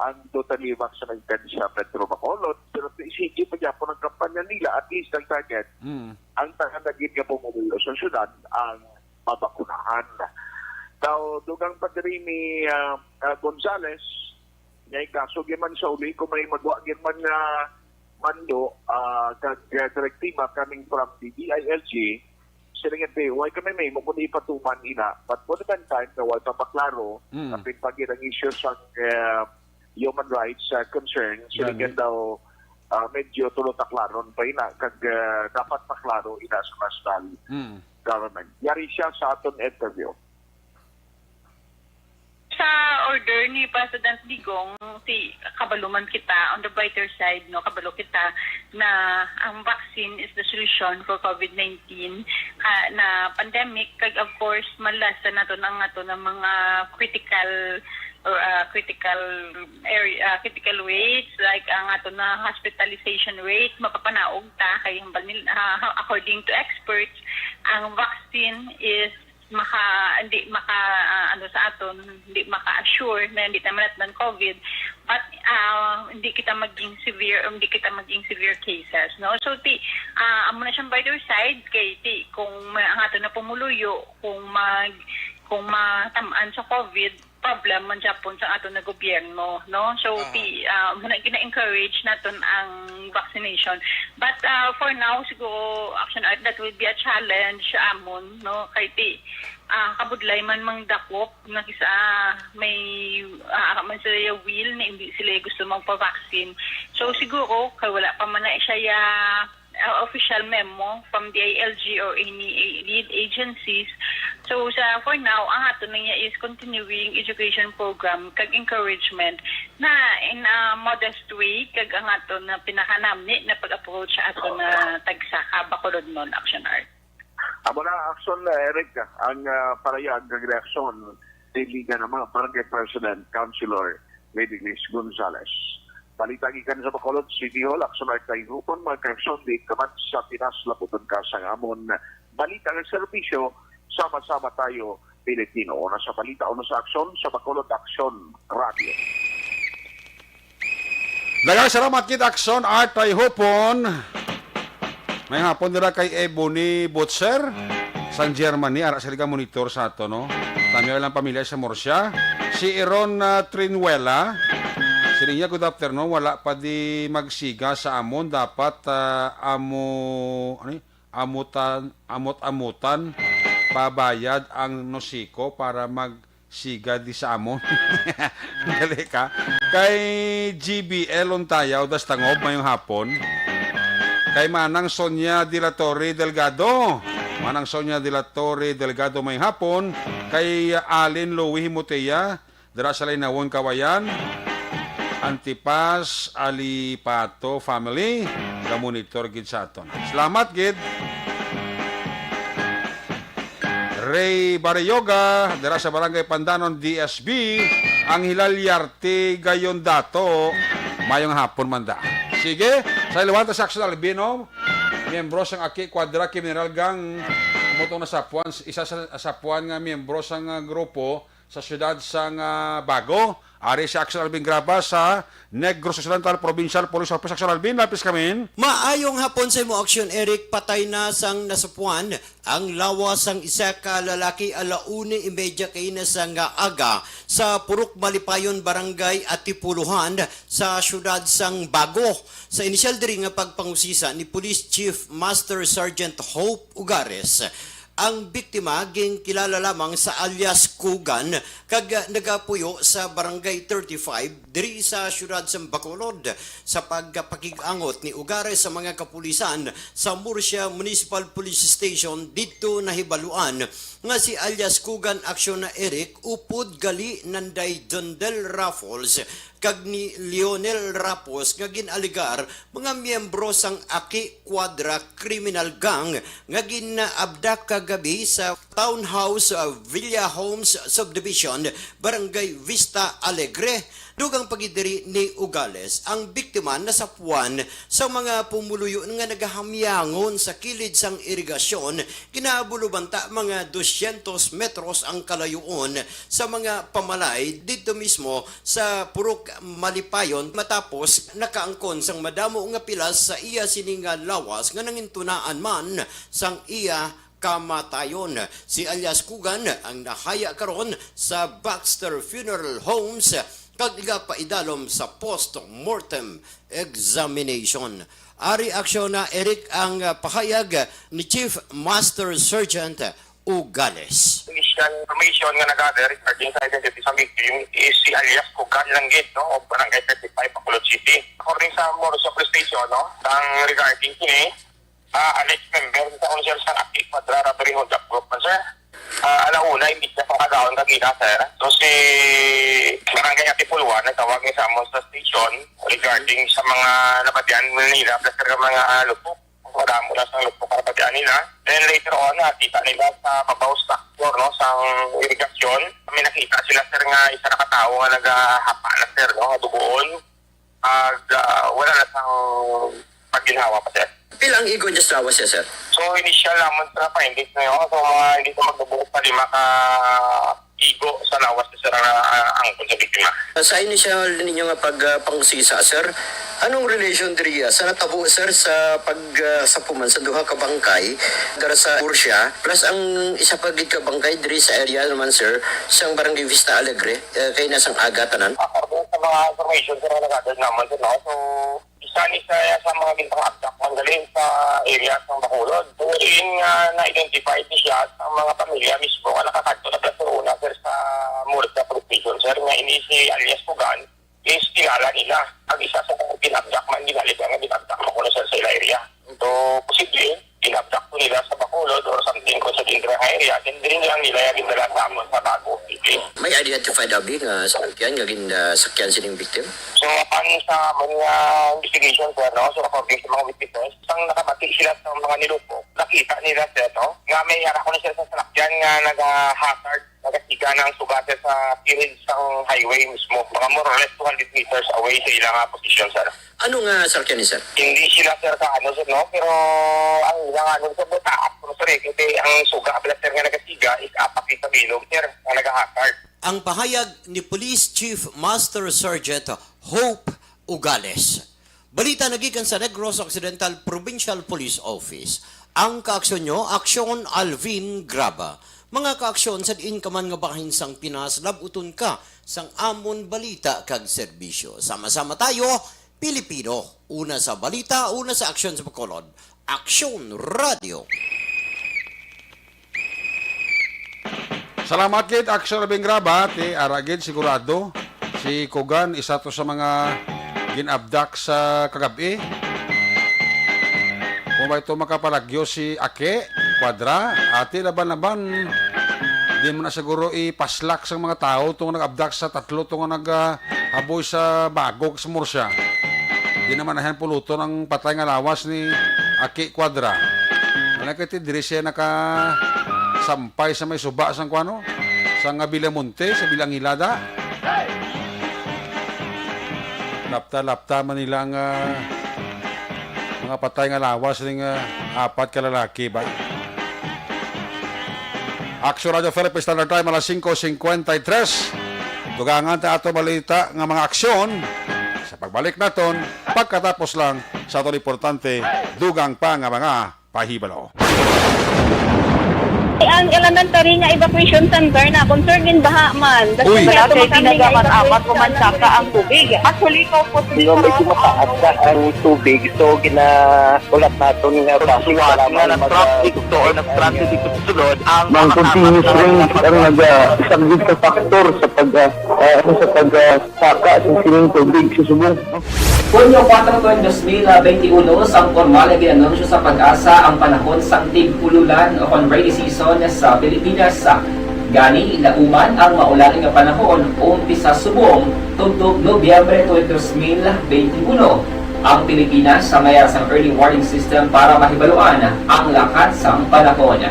ang totally vaccinated sa Metro Bacolod. Pero sige pa gyapon ang kampanya nila, at least ang target, Hmm. ang tanan na gid nga pumuluyo sa syudad ang mabakunahan. Daw, dugang pa diri ni, ah, ah, Gonzales, nga ikaso gyud man sa uli kung may magwa gyud man nga mando, ah, kag, ah, direktiba coming from the D I L G, sila nga, "Te, way kami may mo kundi ipatuman ina." But for the meantime, nga way pa maklaro, Mm. kapin pa gyud ang isyu sa, ah, human rights, ah, concern, sila Gani. nga daw, ah, medyo tulo taklaron pa ina, kag, ah, dapat maklaro ina sa national Mm. government. Yari siya sa aton interview. Sa order ni President Digong, si kabalo man kita, on the brighter side, no, kabalo kita na ang vaccine is the solution for COVID nineteen, ah, na pandemic, kag of course, malasan nato ang ato na mga critical or, ah, critical area, ah, critical rates, like ang ato na hospitalization rate, mapapanaog ta kay hambal nil-, ah, according to experts, ang vaccine is maka, hindi maka, ah, ano sa aton, hindi maka-assure na hindi tayo manatnan COVID, but, ah, hindi kita maging severe, hindi kita maging severe cases, no? So, ti, ah, amo na siyang brighter side, kay ti, kung ma-, ang aton na pumuluyo, kung mag, kung matamaan sa COVID, problem man gyapon sa aton na gobyerno, no? So, Aha. ti, ah, muna gina-encourage naton ang vaccination. But, ah, for now, siguro, Action Art, that will be a challenge sa amon, no? Kay ti, ah, kabudlay man mangdakop, nga kisa may, ah, man sila ya will na hindi sila gusto magpa-vaccine. So, siguro, kay wala pa man na siya ya, ah, official memo from D I L G or any a-, lead agencies. So, sa, for now, ang ato na niya is continuing education program kag encouragement na in a modest way, kag ang ato na pinakanami na pag-approach sa ato na tagsa ka Bacolodnon, Action Art. Amo na, Action, uh, Eric, ang, uh, parayag kag reaksyon ni Liga ng mga Barangay President, Councilor Lady Liz Gonzales. Balita gikan sa Bacolod City Hall, Action Art, kay hupon mga kaigsuon, di ka man sa Pinas, laputon ka sang amon balita nga serbisyo, sama-sama tayo, Pilipino. Una sa balita, una sa aksyon, sa Bacolod Aksyon Radio. Daghang salamat gid, Action Art, kay hupon. May hapon dira kay Ebony Butcher sang Germany, ara sila ka monitor sa ato, no? Kami lang pamilya sa Murcia. Si Aaron, ah, Trinuela, siling niya, "Good afternoon, wala pa di magsiga sa amon, dapat, ah, amo, ano yun? Amutan, amot-amutan, pabayad ang Nosico para magsiga di sa amon." Dali ka. Kay G B L Untayaw, Dastangob, mayong hapon. Kay Manang Sonia de la Torre Delgado. Manang Sonia de la Torre Delgado, mayong hapon. Kay Alin Louie Himotea, dira sa Lainawon, Kawayan. Antipas, Alipato family, ga-monitor gid sa aton. Salamat gid. Ray Barrioga, dira sa Barangay Pandanon, D S B, ang Hilal Yarte gayon dato. Mayong hapon, manda. Sige, sa liwata sa Action Albino, miyembro sang Aki Quadra Criminal Gang, amo tong nasapuan, isa sa nasapuan nga miyembro sang, ah, grupo sa siyudad sang, ah, Bago. Ari si Action Alvin Graba sa Negros Occidental Provincial Police Office. Action Alvin, lapis kami. Maayong hapon sa imo, Action Eric. Patay na sang nasapuan ang lawas sang isa ka lalaki alauna y media kaina sang aga sa Purok Malipayon, Barangay Atipuluhan, sa siyudad sang Bago. Sa inisyal diri nga pagpangusisa ni Police Chief Master Sergeant Hope Ugares, ang biktima ginkilala lamang sa alias Kugan kag nagapuyo sa Barangay thirty-five diri sa siyudad sa Bacolod. Sa pagpakig-angot ni Ugares sa mga kapulisan sa Murcia Municipal Police Station, didto nahibaluan nga si alias Kugan Action na Eric upod gali nanday Dondel Raffles kag ni Lionel Rapos nga gin-alegar mga miyembro sang Aki Quadra Criminal Gang nga gin-abdak kagabi sa Townhouse, uh, Villa Homes Subdivision, Barangay Vista Alegre. Dugang pa gid diri ni Ugales, ang biktima nasapuan sa mga pumuluyo nga nagahamyangon sa kilid sang irigasyon, kinabulo banta mga dosyentos metros ang kalayoon sa mga pamalay didto mismo sa Purok Malipayon, matapos nakaangkon sang madamo nga pilas sa iya sini nga lawas nga nangintunaan man sang iya kamatayon. Si alias Kugan ang nahaya karon sa Baxter Funeral Homes kag igapaidalom sa post-mortem examination. Ari aksyon na, Eric, ang, ah, pahayag ni Chief Master Sergeant Ugales. Initial information nga na-gather regarding sa identity sa victim is si alias Kugan lang gid, no, of Barangay thirty-five, Bacolod City. According sa Murcia Police Station, no, ang regarding kini, ah, alleged member sa Council sa Aki Quadra Robbery Hold Up Group man, sir. Ah, alauna, imbis na pangkadaon kagina, sir. So, si Barangay Atipulwa nagtawag ni sa amon sa station regarding sa mga nabatian nila, plus sa mga, ah, lupok. Madamo na sang lupok ang nabatian nila. Then later on, nakita nila sa babaw structure, no, sang irigasyon. May nakita sila, sir, nga isa na ka tawo nga nagahapa na, sir, no, nga dugoon. Ag, ah, wala na sang pagginhawa pa, sir. Pila ang igo niya sa lawas niya, sir? So, initial namon sa findings na yun. So, mga hindi sa magbubuo pa lima ka igo sa lawas ni sir ang, ah, angkon sa biktima. Sa initial ninyo nga pag, ah, pangusisa, sir, anong relation diri, ah, sa natabo, sir, sa pag, ah, sapuman sa duha ka bangkay dara sa Murcia, plus ang isa pa gid ka bangkay diri sa area naman, sir, sang Barangay Vista Alegre, eh, kay nasang aga tanan? According sa mga information, sir, na nag-gather naman, sir, no? So, isa ni sa, sa mga gintang abdak man gali sa area sang Bacolod. Wherein nga na-identify ni siya sa mga pamilya mismo nga nakakadto na plus una, sir, sa Murcia Police Station, sir, nga ini si alias Pugan is kilala nila. Ang isa sa mga ginabdak man, ginalib nga ginabdak man kuno, sir, sa ila area. So, posible, ginabdak ko nila sa Bacolod or something kung sa Dingra nga area, then diri lang nila yung gindalan sa amon sa Bago City. May identified abi nga sakyan nga gin-, ah, sakyan sining victim? So, ang sa amon nga investigation, sir, no? So, according sa mga witnesses, sang nakabati sila sa mga nilupok, nakita nila, sir, no? Nga may ara ko na sila sa salakyan nga naga-hazard, nagasiga na ang suga, sir, sa kilid sang highway mismo. Mga more or less two hundred meters away sa ilang, ah, position, sir. Ano nga salakyan ni sir? Hindi sila, sir, ka ano, sir, no? Pero ang ilang ano, sir, mataas, no, sir, eh. Kasi ang suga, sir, nga nagasiga is apat sa bilog, sir, nga nagahazard. Ang pahayag ni Police Chief Master Sergeant Hope Ugales. Balita nagikan sa Negros Occidental Provincial Police Office. Ang kaaksyon nyo, Aksyon Alvin Graba. Mga kaaksyon sa diin ka man nga bahin sang Pinas, lab-uton ka sang amon balita kag serbisyo. Sama-sama tayo, Pilipino. Una sa balita, una sa aksyon sa Bacolod. Aksyon Radio. Salamat gid, Aksyon Labing Graba, ti ara gid sigurado si Kugan, isa to sa mga gin-abduct sa kagab-i. Kung may to makapalagyo si Ake Cuadra, ati laban-laban, di mo na siguro ipaslak sang mga tawo to nga nag-abduct sa tatlo to nga nag, ah, haboy sa Bago kag sa Murcia. Di naman ahan puluton ang patay nga lawas ni Aki Cuadra. Wala kay ti diri siya nakasampay sa may suba sang kuano, sang Villamonte, sa Villa Angilada. Lapta-lapta man nila ang, ah, mga patay nga lawas ning, ah, apat ka lalaki ba. Aksyon Radio Philippine Standard Time, alas singko singkwenta y tres. Dugangan ta ato balita nga mga aksyon sa pagbalik naton pagkatapos lang sa aton importante dugang pa nga mga pahibalo. Ang elementary nga evacuation center na concern din baha man. Uy. Wala kay tinaga man apat o man saka ang tubig. Actually, ikaw po, Sino may kumataas na ang tubig, so gina-, ulat naton nga traffic nga nag-traffic to or nag-transit dito sa sulod ang Bang continuous rain ang naga-, isang gid ka factor sa pag, ah, ah, ano, sa pag, ah, saka sa sining tubig sa subong. Hunyo kuwatro, dos mil benti uno, sang pormal nga gin-anunsyo sa PAGASA ang panahon sang tig-ululan o kon rainy season sa Pilipinas. Gani, lauman ang maulan nga panahon umpisa subong tubtob Nobyembre tulo, dos mil benti uno. Ang Pilipinas sa mayar sang early warning system para mahibaluan ang lakat sang panahon.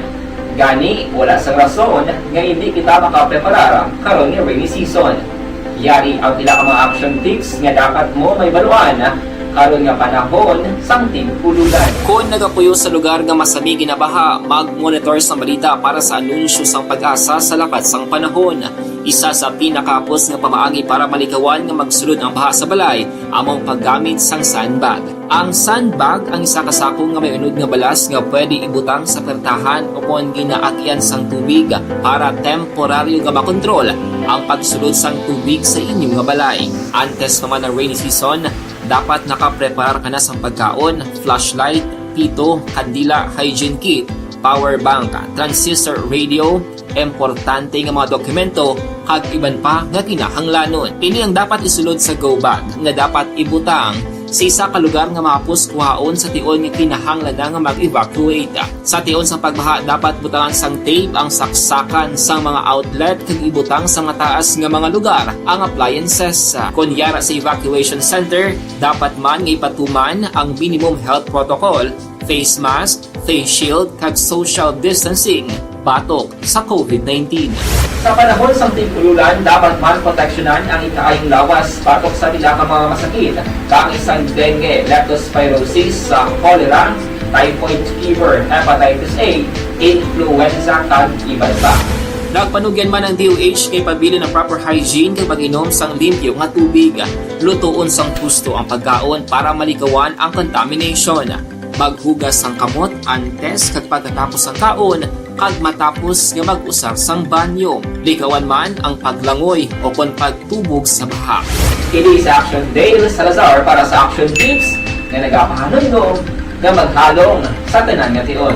Gani, wala sang rason nga indi kita makapreparar karon nga rainy season. Yari ang pila ka mga action tips nga dapat mo mahibaluan karon nga panahon sang tig-ululan. Kon nagapuyo sa lugar nga masami ginabaha, mag-monitor sang balita para sa anunsyo sang PAGASA sa lakat sang panahon. Isa sa pinakahapos nga pamaagi para malikawan nga magsulod ang baha sa balay amo ang paggamit sang sandbag. Ang sandbag ang isa ka sako nga may unod nga balas nga pwede ibutang sa pertahan o kon ginaagian sang tubig para temporaryo nga makontrol ang pagsulod sang tubig sa inyo nga balay. Antes pa man ang rainy season, dapat nakapreparar ka na sang pagkaon, flashlight, pito, kandila, hygiene kit, power bank, transistor radio, importante nga mga dokumento, kag iban pa nga kinahanglanon. Ini ang dapat isulod sa go bag nga dapat ibutang sa isa ka lugar nga mahapos kuhaon sa tion nga kinahanglan na nga mag-evacuate. Sa tion sang pagbaha, dapat butangan sang tape ang saksakan sang mga outlet kag ibutang sa mataas nga mga lugar ang appliances. Kon yara sa evacuation center, dapat man nga ipatuman ang minimum health protocol, face mask, face shield, kag social distancing batok sa COVID nineteen. Sa panahon sang tig-ululan, dapat man proteksyonan ang ikaayong lawas batok sa pila ka mga masakit, kaangay sang dengue, leptospirosis, sa cholera, typhoid fever, hepatitis A, influenza, kag iban pa. Nagpanugyan man ang D O H kay pabilin ang proper hygiene kag pag-inom sang limpyo nga tubig. Lutoon sang husto ang pagkaon para malikawan ang contamination. Maghugas sang kamot antes kag pagkatapos sang kaon, kag matapos nga mag-usar sang banyo. Likawan man ang paglangoy o kon pagtubog sa baha. Kini si Action Dale Salazar para sa Action Tips nga nagapahanumdom nga maghalong sa tanan nga tion.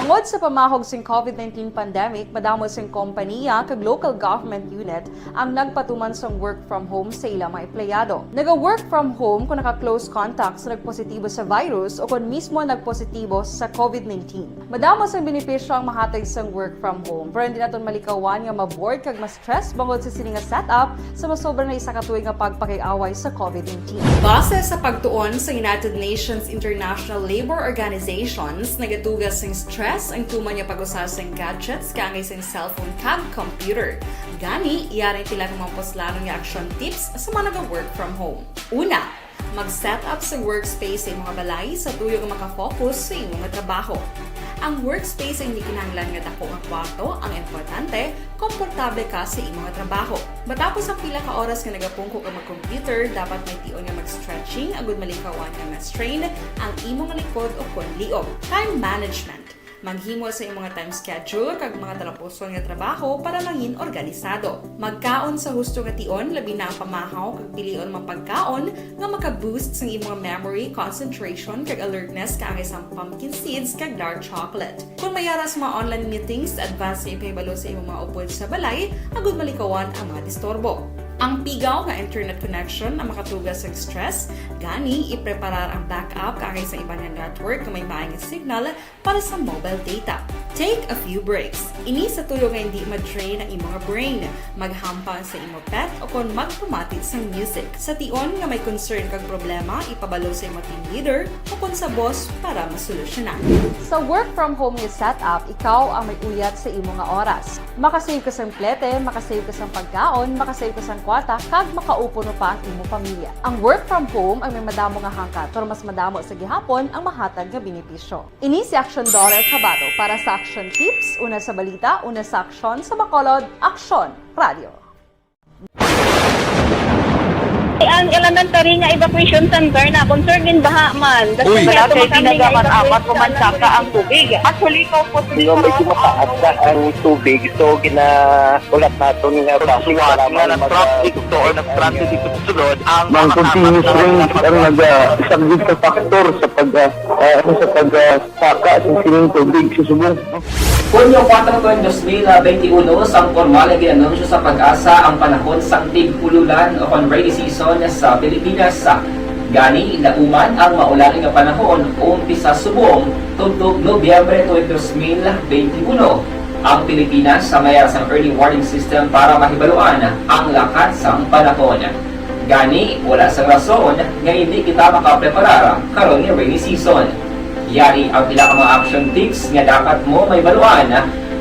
Bangod sa pamahog sing COVID nineteen pandemic, madamo sing kompanya kag local government unit ang nagpatuman sang work from home sa ila mga empleyado. Naga-work from home kung naka-close contact sa nagpositibo sa virus o kung mismo nagpositibo sa COVID nineteen. Madamo sang benepisyo ang mahatag sang work from home, pero hindi naton malikawan nga ma-bored kag ma-stress bangod sa sini nga setup sa masobra na isa ka tuig nga pagpakiaway sa COVID nineteen. Base sa pagtuon sa United Nations International Labour Organizations, nagatuga sing stress ang tuman nga pag-usa sing gadgets kaangay sing cellphone kag computer. Gani, yari ang pila ka mga puslanon nga action tips sa mga naga-work from home. Una, mag-set up sa workspace sa imong balay sa tuyo nga makafocus sa imong trabaho. Ang workspace ay hindi kinahanglan nga dako nga kwarto ang importante, komportable ka sa imong trabaho. Matapos ang pila ka oras nga nagapungko ka mag-computer, dapat may tion nga mag-stretching agud malikawan nga ma-strain ang imong likod o kon liog. Time management. Maghimo sa imong time schedule kag mga talapuson nga trabaho para mangin organisado. Magkaon sa husto nga tion, labi na ang pamahaw kag pilion mga pagkaon nga maka-boost sang imong memory, concentration, kag alertness kaangay sang pumpkin seeds kag dark chocolate. Kung may ara sa mga online meetings, advance nga ipahibalo sa imong mga upod sa balay agud malikawan ang mga disturbo. Ang pigaw nga internet connection ang makatuga sang stress, gani ipreparar ang backup kaangay sa iban nga network nga may maayo nga signal para sa mobile data. Take a few breaks. Ini sa tuyo nga hindi ma-drain ang imo nga brain. Maghampang sa imo pet o kon magpamati sang music. Sa tion nga may concern kag problema, ipabalo sa imo team leader o kon sa boss para masolusyonan. Sa work from home nga setup, ikaw ang may uyat sa imo nga oras. Makasave ka sang plete, makasave ka sang pagkaon, makasave ka sang kwarta, kag makaupod pa ang imo pamilya. Ang work from home ang may madamo nga hangkat, pero mas madamo sa gihapon ang mahatag nga benepisyo. Ini si Action Daughter Kabato para sa Action Tips, una sa balita, una sa aksyon, sa Bacolod, Aksyon Radio. Ang elementary nga evacuation center na concerned din baha man. Uy. Malapit na kami nga tinaga man, evacuation apat o man center. Saka ang tubig. Actually, ikaw po, Sino may kumakaat na ang tubig, so ginaulat naton nga Suwat nga nag-traffic to or nag-traffic dito sa sulod, ang Ang mga continuous kasama rain na ang naga-, subject sa factor sa pag, ah, ah, ano, sa pag, ah, saka sa sining tubig sa subong. Hunyo kuwatro, dos mil benti uno, sang pormal nga gin-anunsyo sa PAGASA ang panahon sang tig-ululan o kon rainy season sa Pilipinas. Gani, nauman ang maulan nga panahon, umpisa subong tubtob Nobyembre tuig dos mil benti uno. Ang Pilipinas sa may ara sang early warning system para mahibaluan ang lakat sang panahon. Gani, wala sang rason nga hindi kita makapreparar karon nga rainy season. Yari ang pila ka mga action tips nga dapat mo mahibaluan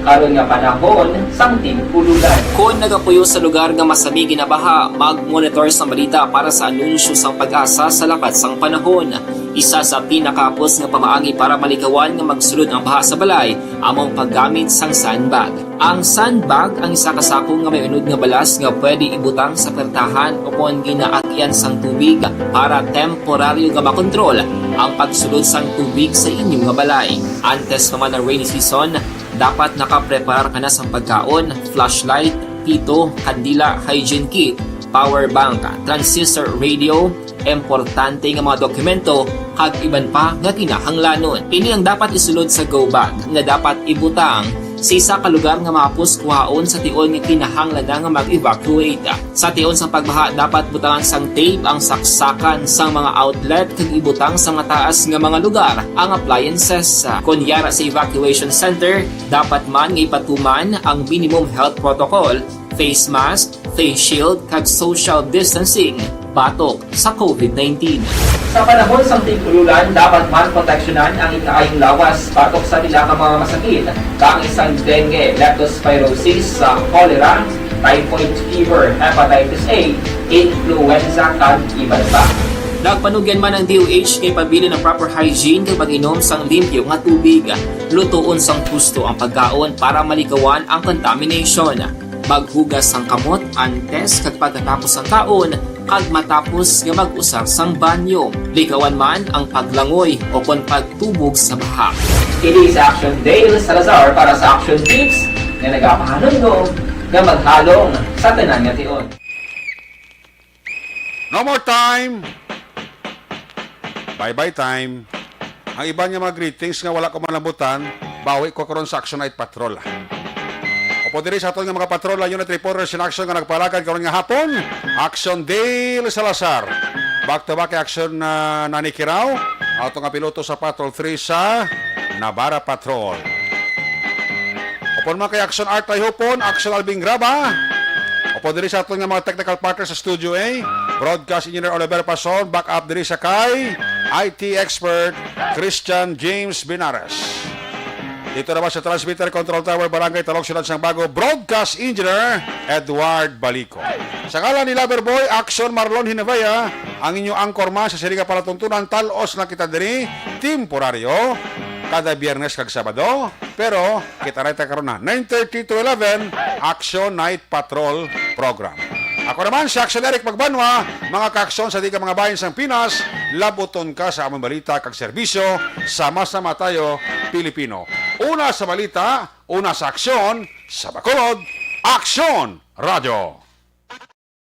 karon nga panahon sang tig-ululan. Kon nagapuyo sa lugar nga masami ginabaha, mag-monitor sang balita para sa anunsyo sang PAGASA sa lakat sang panahon. Isa sa pinakahapos nga pamaagi para malikawan nga magsulod ang baha sa balay amo ang paggamit sang sandbag. Ang sandbag ang isa ka sako nga may unod nga balas nga pwede ibutang sa pertahan o kon ginaagyan sang tubig para temporaryo nga makontrol ang pagsulod sang tubig sa inyo nga balay. Antes pa man ang rainy season, dapat nakapreparar ka na sang pagkaon, flashlight, pito, kandila, hygiene kit, power bank, transistor radio, importante nga mga dokumento, kag iban pa nga kinahanglanon. Ini ang dapat isulod sa go bag nga dapat ibutang sa isa ka lugar nga mahapos kuhaon sa tion nga kinahanglan na nga mag-evacuate. Sa tion sang pagbaha, dapat butangan sang tape ang saksakan sang mga outlet kag ibutang sa mataas nga mga lugar ang appliances. Kon yara sa evacuation center, dapat man nga ipatuman ang minimum health protocol, face mask, face shield, kag social distancing batok sa COVID nineteen. Sa panahon sang tig-ululan, dapat man proteksyonan ang ikaayong lawas batok sa pila ka mga masakit, kaangay sang dengue, leptospirosis, sa cholera, typhoid fever, hepatitis A, influenza, kag iban pa. Nagpanugyan man ang D O H nga ipabilin ang proper hygiene kag pag-inom sang limpyo nga tubig. Lutoon sang husto ang pagkaon para malikawan ang contamination. Maghugas sang kamot antes kag pagkatapos sang kaon, kag matapos nga mag-usar sang banyo. Likawan man ang paglangoy o kon pagtubog sa baha. Kini si Action Dale Salazar para sa Action Tips nga nagapahanumdom nga maghalong sa tanan nga tion. No more time. Bye-bye time. Ang iban nga mga greetings nga wala ko malambutan, bawi ko karon sa Action Night Patrol. Upod diri sa aton nga mga patrol, ang unit reporters in action nga nagpalagad karon nga hapon, Action Dale Salazar. Back to back kay Action na Nani Kirao, ato nga piloto sa Patrol three sa Navarra Patrol. Upod man kay Action Art Tayhupon, Action Alvin Graba. Upod diri sa aton nga mga technical partner sa Studio A, Broadcast Engineer Oliver Pason, back up diri sa kay I T expert Christian James Binares. Dito naman sa Transmitter Control Tower, Barangay Talog, Siyudad sang Bago, Broadcast Engineer Edward Balico. Sa ngalan ni Loverboy, Action Marlon Hinavaya, ang inyo anchorman sa sini nga palatuntunan, talos na kita diri, temporaryo, kada Biyernes kag Sabado, pero kita na karon na nine thirty to eleven, Action Night Patrol Program. Ako naman si Action Eric Magbanwa, mga kaaksyon sa diga mga bahin sang Pinas, labuton ka sa among balita kag serbisyo, sama-sama tayo, Pilipino. Una sa balita, una sa aksyon, sa Bacolod, Aksyon Radyo.